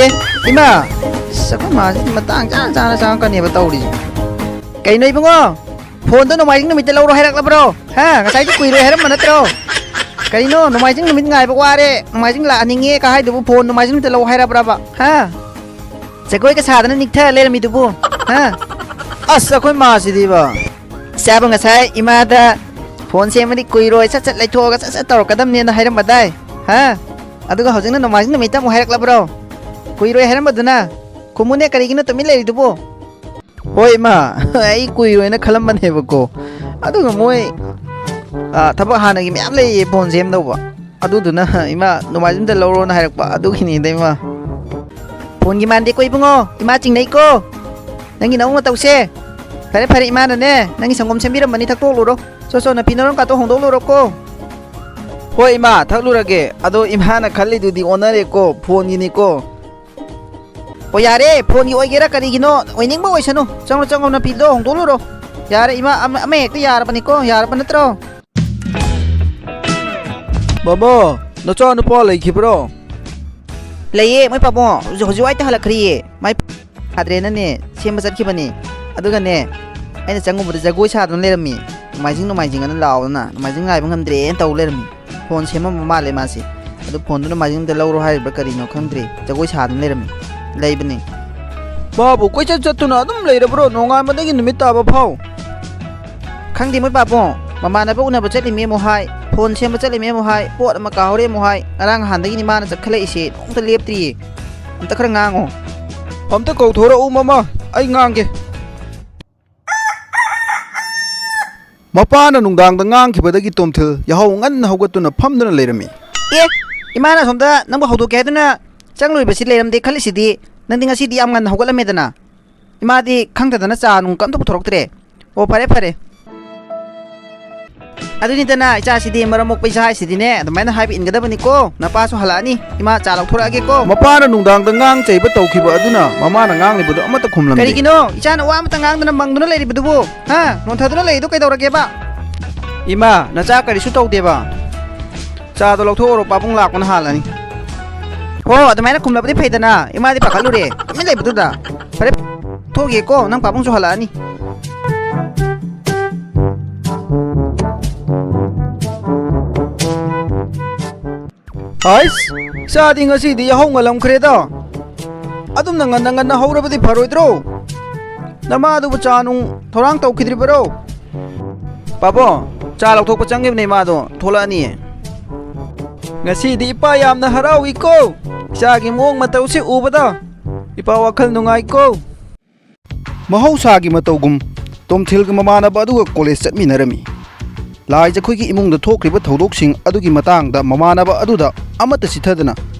ꯑꯦ, ꯏꯃꯥ! ꯑꯁ, ꯑꯩꯈꯣꯏ ꯃꯥꯁꯤꯗꯤ ꯃꯇꯥꯡ ꯆꯥꯅ ꯆꯥꯅ ꯆꯪꯉꯛꯀꯅꯦꯕ ꯇꯧꯔꯤꯁꯦ꯫ ꯀꯩꯅꯣ ꯏꯕꯨꯡꯉꯣ? ꯐꯣꯟꯗꯣ ꯅꯣꯡꯃꯥꯏꯖꯤꯡ ꯅꯨꯃꯤꯠꯇ ꯂꯧꯔꯣ ꯍꯥꯏꯔꯛꯂꯕ꯭ꯔꯣ? ꯍꯥ? ꯉꯁꯥꯏꯗꯤ ꯀꯨꯏꯔꯣꯏ ꯍꯥꯏꯔꯝꯕ ꯅꯠꯇ꯭ꯔꯣ? ꯀꯔꯤꯅꯣ, ꯅꯣꯡꯃꯥꯏꯖꯤꯡ ꯅꯨꯃꯤꯠ ꯉꯥꯏꯕ ꯋꯥꯔꯦ, ꯅꯣꯡꯃꯥꯏꯖꯤꯡ ꯂꯥꯛꯍꯟꯅꯤꯡꯉꯦ ꯀ ꯍꯥꯏꯗꯨꯕꯨ ꯐꯣꯟ ꯅꯣꯡꯃꯥꯏꯖꯤꯡ ꯅꯨꯃꯤꯠꯇ ꯂꯧ ꯍꯥꯏꯔꯕ꯭ꯔꯕ? ꯍꯥ? ꯖꯒꯣꯏꯒ ꯁꯥꯗꯅ ꯅꯤꯛꯊ ꯂꯩꯔꯝꯃꯤꯗꯨꯕꯨ? ꯍꯥ? ꯑꯁ, ꯑꯩꯈꯣꯏ ꯃꯥꯁꯤꯗꯤꯕ꯫ ꯏꯆꯥꯕꯨ ꯉꯁꯥꯏ ꯏꯃꯥꯗ ꯐꯣꯟ ꯁꯦꯝꯃꯗꯤ ꯀꯨꯏꯔꯣꯏ, ꯁꯠ ꯁꯠ ꯂꯩꯊꯣꯛꯑꯒ ꯁꯠ ꯁꯠ ꯇꯧꯔꯛꯀꯗꯕꯅꯦꯅ ꯍꯥꯏꯔꯝꯕꯗꯥꯏ? ꯍꯥ? ꯑꯗꯨꯒ ꯍꯧꯖꯤꯛꯅ ꯅꯣꯡꯃꯥꯏꯖꯤꯡ ꯅꯨꯃꯤꯠꯇ ꯑꯃꯨꯛ ꯍꯥꯏꯔꯛꯂꯕ꯭ꯔꯣ? ꯀꯨꯏꯔꯣꯏ ꯍꯥꯏꯔꯝꯕꯗꯨꯅ? ꯈꯨꯝꯃꯨꯅꯦ, ꯀꯔꯤꯒꯤꯅꯣ ꯇꯨꯃꯤꯟ ꯂꯩꯔꯤꯗꯨꯕꯨ? ꯍꯣꯏ ꯏꯃꯥ, ꯑꯩ ꯀꯨꯏꯔꯣꯏꯅ ꯈꯜꯂꯝꯕꯅꯦꯕꯀꯣ꯫ ꯑꯗꯨꯒ ꯃꯣꯏ, ꯑ, ꯊꯕꯛ ꯍꯥꯟꯅꯒꯤ ꯃꯌꯥꯝ ꯂꯩꯌꯦ ꯐꯣꯟ ꯁꯦꯝꯗꯧꯕ꯫ ꯑꯗꯨꯗꯨꯅ ꯏꯃꯥ ꯅꯣꯡꯃꯥꯏꯖꯤꯡꯗ ꯂꯧꯔꯣꯅ ꯍꯥꯏꯔꯛꯄ, ꯑꯗꯨꯒꯤꯅꯤꯗ ꯏꯃꯥ꯫ ꯐꯣꯟꯒꯤ ꯃꯥꯟꯗꯦꯀꯣ ꯏꯕꯨꯡꯉꯣ, ꯏꯃꯥ ꯆꯤꯡꯅꯩꯀꯣ꯫ ꯅꯪꯒꯤ ꯅꯑꯣꯡ ꯃꯇꯧꯁꯦ꯫ ꯐꯔꯦ ꯐꯔꯦ, ꯏꯃꯥꯅꯅꯦ ꯅꯪꯒꯤ ꯁꯪꯒꯣꯝ ꯁꯦꯝꯕꯤꯔꯝꯕꯅꯤ, ꯊꯛꯇꯣꯛꯂꯨꯔꯣ꯫ ꯆꯣ ꯆꯣ, ꯅꯐꯤ ꯅꯔꯣꯟ ꯀꯥꯇꯣ ꯍꯣꯡꯗꯣꯛꯂꯨꯔꯣꯀꯣ꯫ ꯍꯣꯏ ꯏꯃꯥ, ꯊꯛꯂꯨꯔꯒꯦ꯫ ꯑꯗꯣ ꯏꯃꯥꯅ ꯈꯜꯂꯤꯗꯨꯗꯤ ꯑꯣꯟꯅꯔꯦꯀꯣ, ꯐꯣꯟꯒꯤꯅꯤꯀꯣ꯫ ꯑꯣ ꯌꯥꯔꯦ, ꯐꯣꯟꯒꯤ ꯑꯣꯏꯒꯦꯔꯥ ꯀꯔꯤꯒꯤꯅꯣ, ꯑꯣꯏꯅꯤꯡꯕ ꯑꯣꯏꯁꯅꯨ꯫ ꯆꯪꯉꯣ ꯆꯪꯉꯣ, ꯅꯐꯤꯗꯣ ꯍꯣꯡꯗꯣꯛꯂꯨꯔꯣ꯫ ꯌꯥꯔꯦ ꯏꯃꯥ, ꯑꯃ ꯑꯃ ꯍꯦꯛꯇ ꯌꯥꯔꯕꯅꯤꯀꯣ, ꯌꯥꯔꯕ ꯅꯠꯇ꯭ꯔꯣ? ꯃꯃꯥ, ꯅꯆꯥ ꯅꯨꯄꯥ ꯂꯩꯈꯤꯕ꯭ꯔꯣ? ꯂꯩꯌꯦ, ꯃꯣꯏ ꯄꯥꯕꯨꯡ ꯍꯧꯖꯤꯛ, ꯍꯧꯖꯤꯛ ꯋꯥꯏꯗ ꯍꯜꯂꯛꯈ꯭ꯔꯤꯌꯦ꯫ ꯃꯥꯏ ꯌꯥꯗ꯭ꯔꯦꯅꯅꯦ ꯁꯦꯝꯕ ꯆꯠꯈꯤꯕꯅꯤ꯫ ꯑꯗꯨꯒꯅꯦ, ꯑꯩꯅ ꯆꯪꯉꯨꯕꯗ ꯖꯒꯣꯏ ꯁꯥꯗꯨꯅ ꯂꯩꯔꯝꯃꯤ꯫ ꯅꯣꯡꯃꯥꯏꯖꯤꯡ ꯅꯣꯡꯃꯥꯏꯖꯤꯡ ꯑꯅ ꯂꯥꯎꯗꯅ ꯅꯣꯡꯃꯥꯏꯖꯤꯡ ꯉꯥꯏꯕ ꯉꯝꯗ꯭ꯔꯦꯅ ꯇꯧ ꯂꯩꯔꯝꯃꯤ꯫ ꯐꯣꯟ ꯁꯦꯝꯃꯝꯕ ꯃꯥꯜꯂꯦ ꯃꯥꯁꯦ꯫ ꯑꯗꯨ ꯐꯣꯟꯗꯨ ꯅꯣꯡꯃꯥꯏꯖꯤꯡꯗ ꯂꯧꯔꯣ ꯍꯥꯏꯔꯤꯕ꯭ꯔꯥ ꯀꯔꯤꯅꯣ ꯈꯪꯗ꯭ꯔꯦ, ꯖꯒꯣꯏ ꯁꯥꯗꯨꯅ ꯂꯩꯔꯝꯃꯤ꯫ ꯂꯩꯕꯅꯤ꯫ ꯃꯥꯕꯨ ꯀꯣꯏꯆꯠ ꯆꯠꯇꯨꯅ ꯑꯗꯨꯝ ꯂꯩꯔꯕ꯭ꯔꯣ ꯅꯣꯡꯉꯥꯟꯕꯗꯒꯤ ꯅꯨꯃꯤꯠ ꯇꯥꯕ ꯐꯥꯎ? ꯈꯪꯗꯦ ꯃꯣꯏ ꯄꯥꯕꯨꯡ, ꯃꯃꯥꯟꯅꯕ ꯎꯅꯕ ꯆꯠꯂꯤꯃꯤ ꯑꯃꯨꯛ ꯍꯥꯏ, ꯐꯣꯟ ꯁꯦꯝꯕ ꯆꯠꯂꯤꯃꯤ ꯑꯃꯨꯛ ꯍꯥꯏ, ꯄꯣꯠ ꯑꯃ ꯀꯥꯍꯧꯔꯦ ꯑꯃꯨꯛ ꯍꯥꯏ꯫ ꯉꯔꯥꯡ ꯅꯍꯥꯟꯗꯒꯤꯅꯤ ꯃꯥꯅ ꯆꯠꯈꯠꯂꯛꯏꯁꯦ, ꯅꯣꯡꯇ ꯂꯦꯞꯇ꯭ꯔꯤꯌꯦ꯫ ꯑꯝꯇ ꯈꯔ ꯉꯥꯡꯉꯣ꯫ ꯑꯝꯇ ꯀꯧꯊꯣꯔꯛꯎ ꯃꯃꯥ, ꯑꯩ ꯉꯥꯡꯒꯦ꯫ ꯃꯄꯥꯅ ꯅꯨꯡꯗꯥꯡꯗ ꯉꯥꯡꯈꯤꯕꯗꯒꯤ ꯇꯣꯝꯊꯤꯜ ꯌꯥꯍꯧ ꯉꯟꯅ ꯍꯧꯒꯠꯇꯨꯅ ꯐꯝꯗꯨꯅ ꯂꯩꯔꯝꯃꯤ꯫ ꯑꯦ, ꯏꯃꯥꯅ ꯑꯁꯣꯝꯗ ꯅꯪꯕꯨ ꯍꯧꯗꯣꯛꯀꯦ ꯍꯥꯏꯗꯨꯅ ꯆꯪꯂꯨꯔꯤꯕꯁꯤ ꯂꯩꯔꯝꯗꯦ ꯈꯜꯂꯤꯁꯤꯗꯤ? ꯅꯪꯗꯤ ꯉꯁꯤꯗꯤ ꯌꯥꯝ ꯉꯟꯅ ꯍꯧꯒꯠꯂꯝꯃꯦꯗꯅ꯫ ꯏꯃꯥꯗꯤ ꯈꯪꯗꯗꯅ ꯆꯥ ꯅꯨꯡ ꯀꯝꯇ ꯄꯨꯊꯣꯔꯛꯇ꯭ꯔꯦ꯫ ꯑꯣ, ꯐꯔꯦ, ꯐꯔꯦ꯫ ꯑꯗꯨꯅꯤꯗꯅ, ꯏꯆꯥꯁꯤꯗꯤ, ꯃꯔꯝ ꯃꯣꯛꯄ ꯏꯆꯥ ꯍꯥꯏꯁꯤꯗꯤꯅꯦ, ꯑꯗꯨꯃꯥꯏꯅ ꯍꯥꯏꯕ ꯏꯟꯒꯗꯕꯅꯤꯀꯣ꯫ ꯅꯄꯥꯁꯨ ꯍꯜꯂꯛꯑꯅꯤ, ꯏꯃꯥ ꯆꯥ ꯂꯧꯊꯣꯔꯛꯑꯒꯦꯀꯣ꯫ ꯃꯄꯥꯅ ꯅꯨꯡꯗꯥꯡꯗ ꯉꯥꯡ ꯆꯩꯕ ꯇꯧꯈꯤꯕ ꯑꯗꯨꯅ ꯃꯃꯥꯅ ꯉꯥꯡꯂꯤꯕꯗꯨ ꯑꯃꯠꯇ ꯈꯨꯝꯂꯝꯗꯦ꯫ ꯀꯔꯤꯒꯤꯅꯣ ꯏꯆꯥꯅ ꯋꯥ ꯑꯃꯠꯇ ꯉꯥꯡꯗꯅ ꯃꯪꯗꯨꯅ ꯂꯩꯔꯤꯕꯗꯨꯕꯨ? ꯍꯥ? ꯅꯣꯟꯊꯗꯨꯅ ꯂꯩꯔꯤꯗꯨ ꯀꯩꯗꯧꯔꯒꯦꯕ? ꯏꯃꯥ, ꯅꯆꯥ ꯀꯔꯤꯁꯨ ꯇꯧꯗꯦꯕ꯫ ꯆꯥꯗꯣ ꯂꯧꯊꯣꯛꯎꯔꯣ, ꯄꯥꯕꯨꯡ ꯂꯥꯛꯄꯅ ꯍꯥꯜꯂꯅꯤ꯫ ꯍꯣ, ꯑꯗꯨꯃꯥꯏꯅ ꯈꯨꯝꯂꯕꯗꯤ ꯐꯩꯗꯅ, ꯏꯃꯥꯗꯤ ꯄꯥꯈꯠꯂꯨꯔꯦ꯫ ꯇꯨꯃꯤꯟ ꯂꯩꯕꯗꯨꯗ꯫ ꯐꯔꯦ, ꯊꯣꯛꯑꯒꯦꯀꯣ, ꯅꯪ ꯄꯥꯕꯨꯡꯁꯨ ꯍꯜꯂꯛꯑꯅꯤ꯫ ꯍꯥꯏꯁ, ꯏꯆꯥꯗꯤ ꯉꯁꯤꯗꯤ ꯌꯥꯍꯧ ꯉꯜꯂꯝꯈ꯭ꯔꯦꯗ꯫ ꯑꯗꯨꯝꯅ ꯉꯟꯅ ꯉꯟꯅ ꯍꯧꯔꯕꯗꯤ ꯐꯔꯣꯏꯗ꯭ꯔꯣ? ꯅꯃꯥꯗꯨꯕꯨ ꯆꯥ ꯅꯨꯡ ꯊꯧꯔꯥꯡ ꯇꯧꯈꯤꯗ꯭ꯔꯤꯕꯔꯣ? ꯄꯥꯕꯨꯡ, ꯆꯥ ꯂꯧꯊꯣꯛꯄ ꯆꯪꯈꯤꯕꯅꯦ ꯃꯥꯗꯣ, ꯊꯣꯛꯂꯛꯑꯅꯤꯌꯦ꯫ ꯉꯁꯤꯗꯤ ꯏꯄꯥ ꯌꯥꯝꯅ ꯍꯔꯥꯎꯏꯀꯣ, ꯏꯆꯥꯒꯤ ꯃꯑꯣꯡ ꯃꯇꯧꯁꯤ ꯎꯕꯗ ꯏꯄꯥ ꯋꯥꯈꯜ ꯅꯨꯡꯉꯥꯏꯀꯣ꯫ ꯃꯍꯧꯁꯥꯒꯤ ꯃꯇꯧꯒꯨꯝ ꯇꯣꯝꯊꯤꯜꯒꯤ ꯃꯃꯥꯟꯅꯕ ꯑꯗꯨꯒ ꯀꯣꯂꯦꯖ ꯆꯠꯃꯤꯟꯅꯔꯝꯃꯤ꯫ ꯂꯥꯏꯖꯈꯣꯏꯒꯤ ꯏꯃꯨꯡꯗ ꯊꯣꯛꯈ꯭ꯔꯤꯕ ꯊꯧꯗꯣꯛꯁꯤꯡ ꯑꯗꯨꯒꯤ ꯃꯇꯥꯡꯗ ꯃꯃꯥꯟꯅꯕ ꯑꯗꯨꯗ ꯑꯃꯠꯇ ꯆꯤꯊꯗꯅ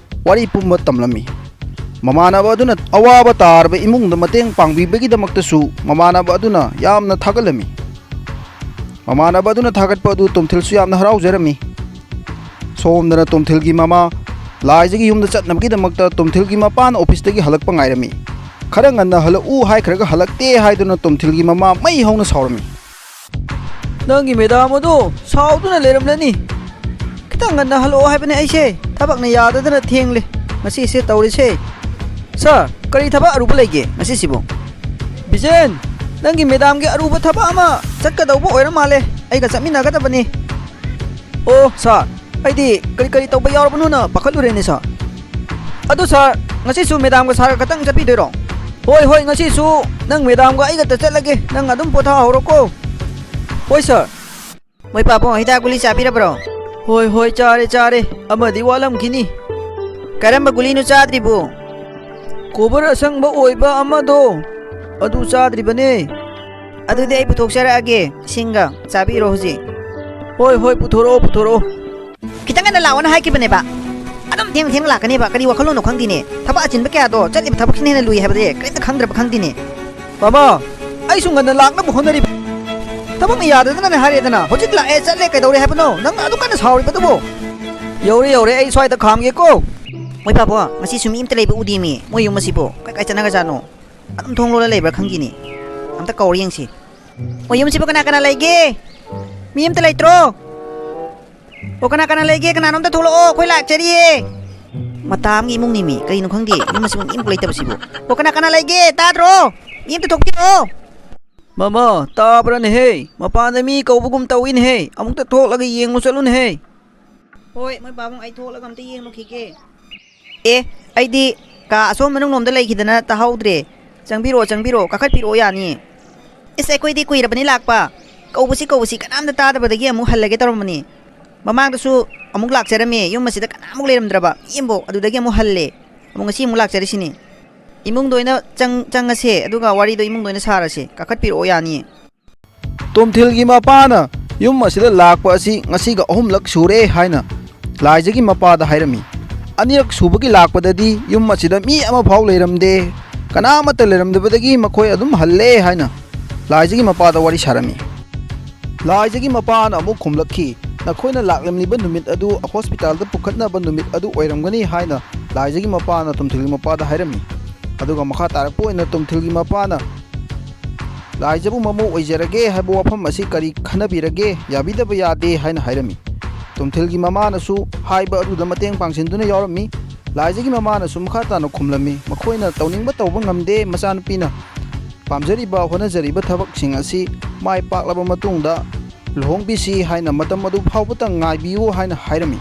ꯋꯥꯔꯤ ꯄꯨꯝꯕ ꯇꯝꯂꯝꯃꯤ꯫ ꯃꯃꯥꯟꯅꯕ ꯑꯗꯨꯅ ꯑꯋꯥꯕ ꯇꯥꯔꯕ ꯏꯃꯨꯡꯗ ꯃꯇꯦꯡ ꯄꯥꯡꯕꯤꯕꯒꯤꯗꯃꯛꯇꯁꯨ ꯃꯃꯥꯟꯅꯕ ꯑꯗꯨꯅ ꯌꯥꯝꯅ ꯊꯥꯒꯠꯂꯝꯃꯤ꯫ ꯃꯃꯥꯟꯅꯕ ꯑꯗꯨꯅ ꯊꯥꯒꯠꯄ ꯑꯗꯨ ꯇꯣꯝꯊꯤꯜꯁꯨ ꯌꯥꯝꯅ ꯍꯔꯥꯎꯖꯔꯝꯃꯤ꯫ ꯁꯣꯝꯗꯅ ꯇꯣꯝꯊꯤꯜꯒꯤ ꯃꯃꯥ ꯂꯥꯏꯖꯒꯤ ꯌꯨꯝꯗ ꯆꯠꯅꯕꯒꯤꯗꯃꯛꯇ ꯇꯣꯝꯊꯤꯜꯒꯤ ꯃꯄꯥꯅ ꯑꯣꯐꯤꯁꯇꯒꯤ ꯍꯜꯂꯛꯄ ꯉꯥꯏꯔꯝꯃꯤ꯫ ꯈꯔ ꯉꯟꯅ ꯍꯜꯂꯛꯎ ꯍꯥꯏꯈ꯭ꯔꯒ ꯍꯜꯂꯛꯇꯦ ꯍꯥꯏꯗꯨꯅ ꯇꯣꯝꯊꯤꯜꯒꯤ ꯃꯃꯥ ꯃꯩ ꯍꯧꯅ ꯁꯥꯎꯔꯝꯃꯤ꯫ ꯅꯪꯒꯤ ꯃꯦꯗꯥꯝ ꯑꯗꯣ ꯁꯥꯎꯗꯨꯅ ꯂꯩꯔꯝꯂꯅꯤ꯫ ꯈꯤꯇꯪ ꯉꯟꯅ ꯍꯜꯂꯛꯑꯣ ꯍꯥꯏꯕꯅꯦ ꯑꯩꯁꯦ, ꯊꯕꯛꯅ ꯌꯥꯗꯗꯅ ꯊꯦꯡꯂꯦ ꯉꯁꯤꯁꯦ ꯇꯧꯔꯤꯁꯦ꯫ ꯁꯥꯔ, ꯀꯔꯤ ꯊꯕꯛ ꯑꯔꯨꯕ ꯂꯩꯒꯦ ꯉꯁꯤꯁꯤꯕꯨ? ꯕꯤꯖꯦꯟ, ꯅꯪꯒꯤ ꯃꯦꯗꯥꯝꯒꯤ ꯑꯔꯨꯕ ꯊꯕꯛ ꯑꯃ ꯆꯠꯀꯗꯧꯕ ꯑꯣꯏꯔ ꯃꯥꯜꯂꯦ, ꯑꯩꯒ ꯆꯠꯃꯤꯟꯅꯒꯗꯕꯅꯤ꯫ ꯑꯣ ꯁꯥꯔ, ꯑꯩꯗꯤ ꯀꯔꯤ ꯀꯔꯤ ꯇꯧꯕ ꯌꯥꯎꯔꯕꯅꯣꯅ ꯄꯥꯈꯠꯂꯨꯔꯦꯅꯦ ꯁꯥꯔ꯫ ꯑꯗꯨ ꯁꯥꯔ, ꯉꯁꯤꯁꯨ ꯃꯦꯗꯥꯝꯒ ꯁꯥꯔꯒ ꯈꯛꯇꯪ ꯆꯠꯄꯤꯗꯣꯏꯔꯣ? ꯍꯣꯏ ꯍꯣꯏ, ꯉꯁꯤꯁꯨ ꯅꯪ ꯃꯦꯗꯥꯝꯒ ꯑꯩꯒꯇ ꯆꯠꯂꯒꯦ, ꯅꯪ ꯑꯗꯨꯝ ꯄꯣꯊꯥꯍꯧꯔꯣꯀꯣ꯫ ꯍꯣꯏ ꯁꯥꯔ꯫ ꯃꯣꯏ ꯄꯥꯕꯨꯡ, ꯍꯤꯗꯥꯛ ꯒꯨꯂꯤ ꯆꯥꯕꯤꯔꯕ꯭ꯔꯣ? ꯍꯣꯏ ꯍꯣꯏ, ꯆꯥꯔꯦ ꯆꯥꯔꯦ, ꯑꯃꯗꯤ ꯋꯥꯠꯂꯝꯈꯤꯅꯤ꯫ ꯀꯔꯝꯕ ꯒꯨꯂꯤꯅꯣ ꯆꯥꯗ꯭ꯔꯤꯕꯣ? ꯀꯣꯕꯔ ꯑꯁꯪꯕ ꯑꯣꯏꯕ ꯑꯃꯗꯣ, ꯑꯗꯨ ꯆꯥꯗ꯭ꯔꯤꯕꯅꯦ꯫ ꯑꯗꯨꯗꯤ ꯑꯩ ꯄꯨꯊꯣꯛꯆꯔꯛꯑꯒꯦ, ꯏꯁꯤꯡꯒ ꯆꯥꯕꯤꯔꯣ ꯍꯧꯖꯤꯛ꯫ ꯍꯣꯏ ꯍꯣꯏ, ꯄꯨꯊꯣꯔꯛꯑꯣ ꯄꯨꯊꯣꯔꯛꯑꯣ꯫ ꯈꯤꯇꯪ ꯉꯟꯅ ꯂꯥꯛꯑꯣꯅ ꯍꯥꯏꯈꯤꯕꯅꯦꯕ, ꯑꯗꯨꯝ ꯊꯦꯡ ꯊꯦꯡꯅ ꯂꯥꯛꯀꯅꯦꯕ꯫ ꯀꯔꯤ ꯋꯥꯈꯜꯂꯣꯟꯅꯣ ꯈꯪꯗꯦꯅꯦ, ꯊꯕꯛ ꯑꯆꯤꯟꯕ ꯀꯌꯥꯗꯣ, ꯆꯠꯂꯤꯕ ꯊꯕꯛꯁꯤꯅ ꯍꯦꯟꯅ ꯂꯨꯏ ꯍꯥꯏꯕꯗꯤ ꯀꯔꯤꯝꯇ ꯈꯪꯗ꯭ꯔꯕ ꯈꯪꯗꯦꯅꯦ꯫ ꯃꯃꯥ, ꯑꯩꯁꯨ ꯉꯟꯅ ꯂꯥꯛꯅꯕ ꯍꯣꯠꯅꯔꯤꯕ, ꯊꯕꯛꯅ ꯌꯥꯗꯗꯅꯅꯦ ꯍꯥꯏꯔꯦꯗꯅ꯫ ꯍꯧꯖꯤꯛ ꯂꯥꯛꯑꯦ ꯆꯠꯂꯦ ꯀꯩꯗꯧꯔꯦ ꯍꯥꯏꯕꯅꯣ? ꯅꯪ ꯑꯗꯨꯛ ꯀꯟꯅ ꯁꯥꯎꯔꯤꯕꯗꯨꯕꯨ? ꯌꯧꯔꯦ ꯌꯧꯔꯦ, ꯑꯩ ꯁ꯭ꯋꯥꯏꯗ ꯈꯥꯝꯒꯦꯀꯣ꯫ ꯃꯣꯏ ꯄꯥꯕꯣ, ꯉꯁꯤꯁꯨ ꯃꯤ ꯑꯝꯇ ꯂꯩꯕ ꯎꯗꯦꯃꯤ꯫ ꯃꯣꯏ ꯌꯨꯝ ꯑꯁꯤꯕꯨ ꯀꯥꯏ ꯀꯥꯏ ꯆꯠꯅꯒ꯭ꯔꯖꯥꯠꯅꯣ? ꯑꯗꯨꯝ ꯊꯣꯡ ꯂꯣꯜꯂ ꯂꯩꯕ꯭ꯔꯥ ꯈꯪꯗꯦꯅꯦ꯫ ꯑꯝꯇ ꯀꯧꯔ ꯌꯦꯡꯁꯤ꯫ ꯃꯣꯏ ꯌꯨꯝꯁꯤꯕꯨ ꯀꯅꯥ ꯀꯅꯥ ꯂꯩꯒꯦ? ꯃꯤ ꯑꯝꯇ ꯂꯩꯇ꯭ꯔꯣ? ꯑꯣ, ꯀꯅꯥ ꯀꯅꯥ ꯂꯩꯒꯦ? ꯀꯅꯥꯅꯣꯝꯇ ꯊꯣꯛꯂꯛꯑꯣ, ꯑꯩꯈꯣꯏ ꯂꯥꯛꯆꯔꯤꯌꯦ꯫ ꯃꯇꯥ ꯑꯃꯒꯤ ꯏꯃꯨꯡꯅꯤꯃꯤ, ꯀꯩꯅꯣ ꯈꯪꯗꯦ, ꯌꯨꯝ ꯑꯁꯤꯕꯨ ꯃꯤ ꯑꯃꯕꯨ ꯂꯩꯇꯕꯁꯤꯕꯨ꯫ ꯑꯣ, ꯀꯅꯥ ꯀꯅꯥ ꯂꯩꯒꯦ? ꯇꯥꯗ꯭ꯔꯣ? ꯃꯤ ꯑꯝꯇ ꯊꯣꯛꯄꯤꯔꯛꯑꯣ꯫ ꯃꯃꯥ, ꯇꯥꯕ꯭ꯔꯅꯦꯍꯦ? ꯃꯄꯥꯟꯗ ꯃꯤ ꯀꯧꯕꯒꯨꯝ ꯇꯧꯏꯅꯦꯍꯦ, ꯑꯃꯨꯛꯇ ꯊꯣꯛꯂꯒ ꯌꯦꯡꯉꯨ ꯆꯠꯂꯨꯅꯦꯍꯦ꯫ ꯍꯣꯏ, ꯃꯣꯏ ꯄꯥꯕꯨꯡ, ꯑꯩ ꯊꯣꯛꯂꯒ ꯑꯝꯇ ꯌꯦꯡꯂꯨꯈꯤꯒꯦ꯫ ꯑꯦ, ꯑꯩꯗꯤ ꯀꯥ ꯑꯁꯣꯝ ꯃꯅꯨꯡꯂꯣꯝꯗ ꯂꯩꯈꯤꯗꯅ ꯇꯥꯍꯧꯗ꯭ꯔꯦ꯫ ꯆꯪꯕꯤꯔꯛꯑꯣ, ꯆꯪꯕꯤꯔꯛꯑꯣ, ꯀꯥꯈꯠꯄꯤꯔꯛꯑꯣ, ꯌꯥꯅꯤꯌꯦ꯫ ꯏꯁ, ꯑꯩꯈꯣꯏꯗꯤ ꯀꯨꯏꯔꯕꯅꯤ ꯂꯥꯛꯄ꯫ ꯀꯧꯕꯁꯤ ꯀꯧꯕꯁꯤ ꯀꯅꯥꯝꯇ ꯇꯥꯗꯕꯗꯒꯤ ꯑꯃꯨꯛ ꯍꯜꯂꯒꯦ ꯇꯧꯔꯝꯕꯅꯤ꯫ ꯃꯃꯥꯡꯗꯁꯨ ꯑꯃꯨꯛ ꯂꯥꯛꯆꯔꯝꯃꯦ, ꯌꯨꯝ ꯑꯁꯤꯗ ꯀꯅꯥꯃꯨꯛ ꯂꯩꯔꯝꯗ꯭ꯔꯕ ꯃꯤ ꯑꯃꯐꯥꯎ꯫ ꯑꯗꯨꯗꯒꯤ ꯑꯃꯨꯛ ꯍꯜꯂꯦ, ꯑꯃꯨꯛ ꯉꯁꯤ ꯑꯃꯨꯛ ꯂꯥꯛꯆꯔꯤꯁꯤꯅꯤ꯫ ꯏꯃꯨꯡꯗ ꯑꯣꯏꯅ ꯆꯪ ꯆꯪꯉꯁꯦ, ꯑꯗꯨꯒ ꯋꯥꯔꯤꯗꯣ ꯏꯃꯨꯡꯗ ꯑꯣꯏꯅ ꯁꯥꯔꯁꯦ꯫ ꯀꯥꯈꯠꯄꯤꯔꯛꯑꯣ, ꯌꯥꯅꯤꯌꯦ꯫ ꯇꯣꯝꯊꯤꯜꯒꯤ ꯃꯄꯥꯅ ꯌꯨꯝ ꯑꯁꯤꯗ ꯂꯥꯛꯄ ꯑꯁꯤ ꯉꯁꯤꯒ ꯑꯍꯨꯝꯂꯛ ꯁꯨꯔꯦ ꯍꯥꯏꯅ ꯂꯥꯏꯖꯒꯤ ꯃꯄꯥꯗ ꯍꯥꯏꯔꯝꯃꯤ꯫ ꯑꯅꯤꯔꯛ ꯁꯨꯕꯒꯤ ꯂꯥꯛꯄꯗꯗꯤ ꯌꯨꯝ ꯑꯁꯤꯗ ꯃꯤ ꯑꯃꯐꯥꯎ ꯂꯩꯔꯝꯗꯦ, ꯀꯅꯥꯃꯠꯇ ꯂꯩꯔꯝꯗꯕꯗꯒꯤ ꯃꯈꯣꯏ ꯑꯗꯨꯝ ꯍꯜꯂꯦ ꯍꯥꯏꯅ ꯂꯥꯏꯖꯒꯤ ꯃꯄꯥꯗ ꯋꯥꯔꯤ ꯁꯥꯔꯝꯃꯤ꯫ ꯂꯥꯏꯖꯒꯤ ꯃꯄꯥꯅ ꯑꯃꯨꯛ ꯈꯨꯝꯂꯛꯈꯤ, "ꯅꯈꯣꯏꯅ ꯂꯥꯛꯂꯝꯂꯤꯕ ꯅꯨꯃꯤꯠ ꯑꯗꯨ ꯍꯣꯁꯄꯤꯇꯥꯜꯗ ꯄꯨꯈꯠꯅꯕ ꯅꯨꯃꯤꯠ ꯑꯗꯨ ꯑꯣꯏꯔꯝꯒꯅꯤ" ꯍꯥꯏꯅ ꯂꯥꯏꯖꯒꯤ ꯃꯄꯥꯅ ꯇꯣꯝꯊꯤꯜꯒꯤ ꯃꯄꯥꯗ ꯍꯥꯏꯔꯝꯃꯤ꯫ ꯑꯗꯨꯒ ꯃꯈꯥ ꯇꯥꯔꯛꯄ ꯑꯣꯏꯅ ꯇꯣꯝꯊꯤꯜꯒꯤ ꯃꯄꯥꯅ, "ꯂꯥꯏꯖꯕꯨ ꯃꯃꯧ ꯑꯣꯏꯖꯔꯒꯦ ꯍꯥꯏꯕ ꯋꯥꯐꯝ ꯑꯁꯤ ꯀꯔꯤ ꯈꯟꯅꯕꯤꯔꯒꯦ? ꯌꯥꯕꯤꯗꯕ ꯌꯥꯗꯦ" ꯍꯥꯏꯅ ꯍꯥꯏꯔꯝꯃꯤ꯫ ꯇꯣꯝꯊꯤꯜꯒꯤ ꯃꯃꯥꯅꯁꯨ ꯍꯥꯏꯕ ꯑꯗꯨꯗ ꯃꯇꯦꯡ ꯄꯥꯡꯁꯤꯟꯗꯨꯅ ꯌꯥꯎꯔꯝꯃꯤ꯫ ꯂꯥꯏꯖꯒꯤ ꯃꯃꯥꯅꯁꯨ ꯃꯈꯥ ꯇꯥꯅ ꯈꯨꯝꯂꯝꯃꯤ, "ꯃꯈꯣꯏꯅ ꯇꯧꯅꯤꯡꯕ ꯇꯧꯕ ꯉꯝꯗꯦ, ꯃꯆꯥꯅꯨꯄꯤꯅ ꯄꯥꯝꯖꯔꯤꯕ ꯍꯣꯠꯅꯖꯔꯤꯕ ꯊꯕꯛꯁꯤꯡ ꯑꯁꯤ ꯃꯥꯏ ꯄꯥꯛꯂꯕ ꯃꯇꯨꯡꯗ ꯂꯨꯍꯣꯡꯕꯤꯁꯤ ꯍꯥꯏꯅ ꯃꯇꯝ ꯑꯗꯨ ꯐꯥꯎꯕꯇ ꯉꯥꯏꯕꯤꯌꯨ" ꯍꯥꯏꯅ ꯍꯥꯏꯔꯝꯃꯤ꯫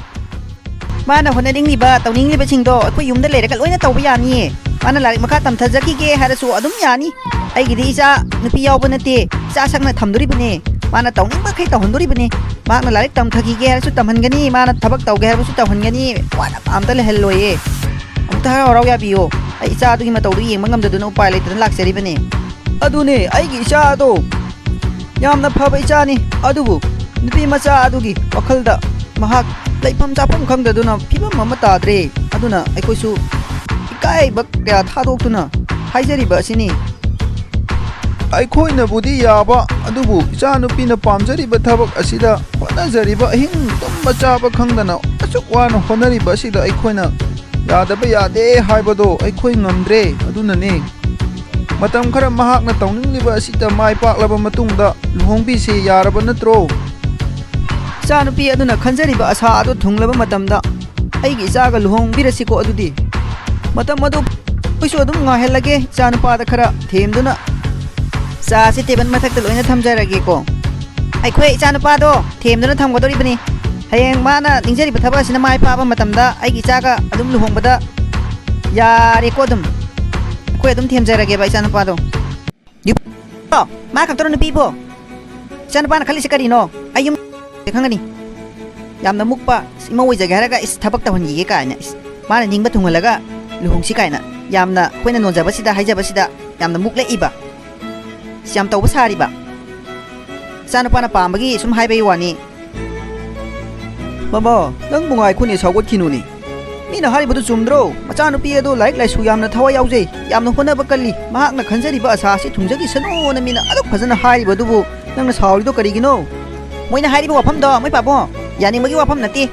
ꯃꯥꯅ ꯍꯣꯠꯅꯅꯤꯡꯂꯤꯕ, ꯇꯧꯅꯤꯡꯂꯤꯕꯁꯤꯡꯗꯣ ꯑꯩꯈꯣꯏ ꯌꯨꯝꯗ ꯂꯩꯔꯒ ꯂꯣꯏꯅ ꯇꯧꯕ ꯌꯥꯅꯤꯌꯦ꯫ ꯃꯥꯅ ꯂꯥꯏꯔꯤꯛ ꯃꯈꯥ ꯇꯝꯊꯖꯈꯤꯒꯦ ꯍꯥꯏꯔꯁꯨ ꯑꯗꯨꯝ ꯌꯥꯅꯤ꯫ ꯑꯩꯒꯤꯗꯤ ꯏꯆꯥ ꯅꯨꯄꯤ ꯌꯥꯎꯕ ꯅꯠꯇꯦ, ꯏꯆꯥ ꯁꯛꯅ ꯊꯝꯗꯣꯔꯤꯕꯅꯦ꯫ ꯃꯥꯅ ꯇꯧꯅꯤꯡꯕꯈꯩ ꯇꯧꯍꯟꯗꯣꯔꯤꯕꯅꯦ꯫ ꯃꯍꯥꯛꯅ ꯂꯥꯏꯔꯤꯛ ꯇꯝꯊꯈꯤꯒꯦ ꯍꯥꯏꯔꯁꯨ ꯇꯝꯍꯟꯒꯅꯤ, ꯃꯥꯅ ꯊꯕꯛ ꯇꯧꯒꯦ ꯍꯥꯏꯔꯕꯁꯨ ꯇꯧꯍꯟꯒꯅꯤ꯫ ꯋꯥꯅꯕ ꯑꯝꯇ ꯂꯩꯍꯜꯂꯣꯏꯌꯦ꯫ ꯑꯃꯨꯛꯇ ꯍꯔꯥꯎ ꯍꯔꯥꯎ ꯌꯥꯕꯤꯌꯣ꯫ ꯑꯩ ꯏꯆꯥꯗꯨꯒꯤ ꯃꯇꯧꯗꯨ ꯌꯦꯡꯕ ꯉꯝꯗꯗꯨꯅ ꯎꯄꯥꯏ ꯂꯩꯇꯗꯅ ꯂꯥꯛꯆꯔꯤꯕꯅꯦ꯫ ꯑꯗꯨꯅꯦ, ꯑꯩꯒꯤ ꯏꯆꯥ ꯑꯗꯣ ꯌꯥꯝꯅ ꯐꯕ ꯏꯆꯥꯅꯤ, ꯑꯗꯨꯕꯨ ꯅꯨꯄꯤ ꯃꯆꯥ ꯑꯗꯨꯒꯤ ꯋꯥꯈꯜꯗ ꯃꯍꯥꯛ ꯂꯩꯐꯝ ꯆꯥꯐꯝ ꯈꯪꯗꯗꯨꯅ ꯐꯤꯕꯝ ꯑꯃ ꯇꯥꯗ꯭ꯔꯦ꯫ ꯑꯗꯨꯅ ꯑꯩꯈꯣꯏꯁꯨ ꯏꯀꯥꯏꯕ ꯀꯌꯥ ꯊꯥꯗꯣꯛꯇꯨꯅ ꯍꯥꯏꯖꯔꯤꯕ ꯑꯁꯤꯅꯤ꯫ ꯑꯩꯈꯣꯏꯅꯕꯨꯗꯤ ꯌꯥꯕ, ꯑꯗꯨꯕꯨ ꯏꯆꯥꯅꯨꯄꯤꯅ ꯄꯥꯝꯖꯔꯤꯕ ꯊꯕꯛ ꯑꯁꯤꯗ ꯍꯣꯠꯅꯖꯔꯤꯕ, ꯑꯍꯤꯡ ꯇꯨꯝꯕ ꯆꯥꯕ ꯈꯪꯗꯅ ꯑꯁꯨꯛ ꯋꯥꯅ ꯍꯣꯠꯅꯔꯤꯕ ꯑꯁꯤꯗ ꯑꯩꯈꯣꯏꯅ ꯌꯥꯗꯕ ꯌꯥꯗꯦ ꯍꯥꯏꯕꯗꯣ ꯑꯩꯈꯣꯏ ꯉꯝꯗ꯭ꯔꯦ꯫ ꯑꯗꯨꯅꯅꯦ, ꯃꯇꯝ ꯈꯔ ꯃꯍꯥꯛꯅ ꯇꯧꯅꯤꯡꯂꯤꯕ ꯑꯁꯤꯗ ꯃꯥꯏ ꯄꯥꯛꯂꯕ ꯃꯇꯨꯡꯗ ꯂꯨꯍꯣꯡꯕꯤꯁꯤ, ꯌꯥꯔꯕ ꯅꯠꯇ꯭ꯔꯣ? ꯏꯆꯥꯅꯨꯄꯤ ꯑꯗꯨꯅ ꯈꯟꯖꯔꯤꯕ ꯑꯁꯥ ꯑꯗꯨ ꯊꯨꯡꯂꯕ ꯃꯇꯝꯗ ꯑꯩꯒꯤ ꯏꯆꯥꯒ ꯂꯨꯍꯣꯡꯕꯤꯔꯁꯤꯀꯣ꯫ ꯑꯗꯨꯗꯤ ꯃꯇꯝ ꯑꯗꯨ ꯑꯩꯈꯣꯏꯁꯨ ꯑꯗꯨꯝ ꯉꯥꯏꯍꯜꯂꯒꯦ, ꯏꯆꯥꯅꯨꯄꯥꯗ ꯈꯔ ꯊꯦꯝꯗꯨꯅ꯫ ꯆꯥꯁꯤ ꯇꯦꯕꯜ ꯃꯊꯛꯇ ꯂꯣꯏꯅ ꯊꯝꯖꯔꯒꯦꯀꯣ꯫ ꯑꯩꯈꯣꯏ ꯏꯆꯥꯅꯨꯄꯥꯗꯣ ꯊꯦꯝꯗꯨꯅ ꯊꯝꯒꯗꯧꯔꯤꯕꯅꯤ꯫ ꯍꯌꯦꯡ ꯃꯥꯅ ꯅꯤꯡꯖꯔꯤꯕ ꯊꯕꯛ ꯑꯁꯤꯅ ꯃꯥꯏ ꯄꯥꯛꯄ ꯃꯇꯝꯗ ꯑꯩꯒꯤ ꯏꯆꯥꯒ ꯑꯗꯨꯝ ꯂꯨꯍꯣꯡꯕꯗ ꯌꯥꯔꯦꯀꯣ꯫ ꯑꯗꯨꯝ ꯑꯩꯈꯣꯏ ꯑꯗꯨꯝ ꯊꯦꯝꯖꯔꯒꯦꯕ ꯏꯆꯥꯅꯨꯄꯥꯗꯣ꯫ ꯅꯨꯄꯤꯕꯣ, ꯃꯥ ꯈꯛꯇꯔꯣ ꯅꯨꯄꯤꯕꯣ? ꯏꯆꯥꯅꯨꯄꯥꯅ ꯈꯜꯂꯤꯁꯦ ꯀꯔꯤꯅꯣ? ꯑꯩ ꯌꯨꯝ ꯈꯪꯒꯅꯤ꯫ ꯌꯥꯝꯅ ꯃꯨꯛꯄ, ꯏꯁ, ꯏꯃꯧ ꯑꯣꯏꯖꯒꯦ ꯍꯥꯏꯔꯒ, ꯏꯁ, ꯊꯕꯛ ꯇꯧꯍꯟꯈꯤꯒꯦ ꯀꯥꯏꯅ, ꯏꯁ, ꯃꯥꯅ ꯅꯤꯡꯕ ꯊꯨꯡꯍꯜꯂꯒ ꯂꯨꯍꯣꯡꯁꯤ ꯀꯥꯏꯅ, ꯌꯥꯝꯅ ꯑꯩꯈꯣꯏꯅ ꯅꯣꯟꯖꯕꯁꯤꯗ, ꯍꯥꯏꯖꯕꯁꯤꯗ ꯌꯥꯝꯅ ꯃꯨꯛꯂꯛꯏꯕ, ꯏꯁ, ꯌꯥꯝ ꯇꯧꯕ ꯁꯥꯔꯤꯕ꯫ ꯏꯆꯥꯅꯨꯄꯥꯅ ꯄꯥꯝꯕꯒꯤ ꯁꯨꯝ ꯍꯥꯏꯕꯒꯤ ꯋꯥꯅꯤ꯫ ꯃꯃꯥ, ꯅꯪꯕꯨ ꯉꯥꯏꯈꯣꯅꯦ, ꯁꯥꯎꯒꯠꯈꯤꯅꯨꯅꯦ꯫ ꯃꯤꯅ ꯍꯥꯏꯔꯤꯕꯗꯨ ꯆꯨꯝꯗ꯭ꯔꯣ? ꯃꯆꯥꯅꯨꯄꯤ ꯑꯗꯨ ꯂꯥꯏꯔꯤꯛ ꯂꯥꯏꯁꯨ ꯌꯥꯝꯅ ꯊꯋꯥꯏ ꯌꯥꯎꯖꯩ, ꯌꯥꯝꯅ ꯍꯣꯠꯅꯕ ꯀꯜꯂꯤ, ꯃꯍꯥꯛꯅ ꯈꯟꯖꯔꯤꯕ ꯑꯁꯥ ꯑꯁꯤ ꯊꯨꯡꯖꯈꯤꯁꯅꯨꯅ ꯃꯤꯅ ꯑꯗꯨꯛ ꯐꯖꯅ ꯍꯥꯏꯔꯤꯕ ꯑꯗꯨꯕꯨ ꯅꯪꯅ ꯁꯥꯎꯔꯤꯗꯣ ꯀꯔꯤꯒꯤꯅꯣ? ꯃꯣꯏꯅ ꯍꯥꯏꯔꯤꯕ ꯋꯥꯐꯝꯗꯣ, ꯃꯣꯏ ꯄꯥꯕꯨꯡ, ꯌꯥꯅꯤꯡꯕꯒꯤ ꯋꯥꯐꯝ ꯅꯠꯇꯦ꯫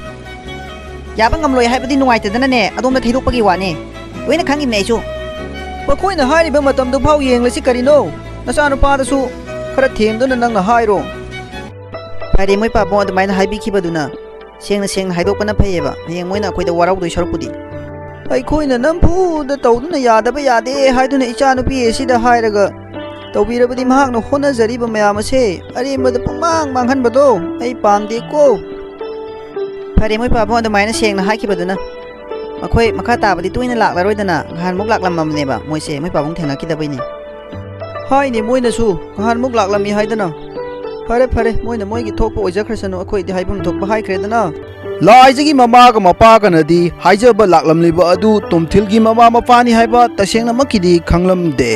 ꯌꯥꯕ ꯉꯝꯂꯣꯏ ꯍꯥꯏꯕꯗꯤ ꯅꯨꯡꯉꯥꯏꯇꯗꯅꯅꯦ, ꯑꯗꯣꯝꯗ ꯊꯩꯗꯣꯛꯄꯒꯤ ꯋꯥꯅꯦ꯫ ꯂꯣꯏꯅ ꯈꯪꯉꯤꯕꯅꯦ ꯑꯩꯁꯨ꯫ ꯃꯈꯣꯏꯅ ꯍꯥꯏꯔꯤꯕ ꯃꯇꯝꯗꯨ ꯐꯥꯎ ꯌꯦꯡꯂꯁꯤ ꯀꯔꯤꯅꯣ? ꯅꯆꯥꯅꯨꯄꯥꯗꯁꯨ ꯈꯔ ꯊꯦꯝꯗꯨꯅ ꯅꯪꯅ ꯍꯥꯏꯔꯣ꯫ ꯐꯔꯦ, ꯃꯣꯏ ꯄꯥꯕꯨꯡ ꯑꯗꯨꯃꯥꯏꯅ ꯍꯥꯏꯕꯤꯈꯤꯕꯗꯨꯅ ꯁꯦꯡꯅ ꯁꯦꯡꯅ ꯍꯥꯏꯗꯣꯛꯄꯅ ꯐꯩꯌꯦꯕ, ꯍꯌꯦꯡ ꯃꯣꯏꯅ ꯑꯩꯈꯣꯏꯗ ꯋꯥꯔꯧꯗꯣꯏ ꯁꯔꯨꯛꯄꯨꯗꯤ꯫ ꯑꯩꯈꯣꯏꯅ ꯅꯝꯐꯨꯗ ꯇꯧꯗꯨꯅ ꯌꯥꯗꯕ ꯌꯥꯗꯦ ꯍꯥꯏꯗꯨꯅ ꯏꯆꯥꯅꯨꯄꯤ ꯑꯁꯤꯗ ꯍꯥꯏꯔꯒ ꯇꯧꯕꯤꯔꯕꯗꯤ ꯃꯍꯥꯛꯅ ꯍꯣꯠꯅꯖꯔꯤꯕ ꯃꯌꯥꯝ ꯑꯁꯦ ꯑꯔꯦꯝꯕꯗ ꯄꯨꯡꯃꯥꯡ ꯃꯥꯡꯍꯟꯕꯗꯣ ꯑꯩ ꯄꯥꯝꯗꯦꯀꯣ꯫ ꯐꯔꯦ, ꯃꯣꯏ ꯄꯥꯕꯨꯡ ꯑꯗꯨꯃꯥꯏꯅ ꯁꯦꯡꯅ ꯍꯥꯏꯈꯤꯕꯗꯨꯅ꯫ ꯃꯈꯣꯏ ꯃꯈꯥ ꯇꯥꯕꯗꯤ ꯇꯣꯏꯅ ꯂꯥꯛꯂꯔꯣꯏꯗꯅ, ꯉꯍꯥꯟꯃꯨꯛ ꯂꯥꯛꯂꯝꯃꯕꯅꯦꯕ ꯃꯣꯏꯁꯦ, ꯃꯣꯏ ꯄꯥꯕꯨꯡ ꯊꯦꯡꯅꯈꯤꯗꯕꯩꯅꯦ꯫ ꯍꯥꯏꯅꯦ, ꯃꯣꯏꯅꯁꯨ ꯉꯍꯥꯟꯃꯨꯛ ꯂꯥꯛꯂꯝꯃꯤ ꯍꯥꯏꯗꯅ꯫ ꯐꯔꯦ ꯐꯔꯦ, ꯃꯣꯏꯅ ꯃꯣꯏꯒꯤ ꯊꯣꯛꯄ ꯑꯣꯏꯖꯈ꯭ꯔꯁꯅꯨ, ꯑꯩꯈꯣꯏꯗꯤ ꯍꯥꯏꯐꯝ ꯊꯣꯛꯄ ꯍꯥꯏꯈ꯭ꯔꯦꯗꯅ꯫ ꯂꯥꯏꯖꯒꯤ ꯃꯃꯥꯒ ꯃꯄꯥꯒꯅꯗꯤ ꯍꯥꯏꯖꯕ ꯂꯥꯛꯂꯝꯂꯤꯕ ꯑꯗꯨ ꯇꯣꯝꯊꯤꯜꯒꯤ ꯃꯃꯥ ꯃꯄꯥꯅꯤ ꯍꯥꯏꯕ ꯇꯁꯦꯡꯅꯃꯛꯀꯤꯗꯤ ꯈꯪꯂꯝꯗꯦ꯫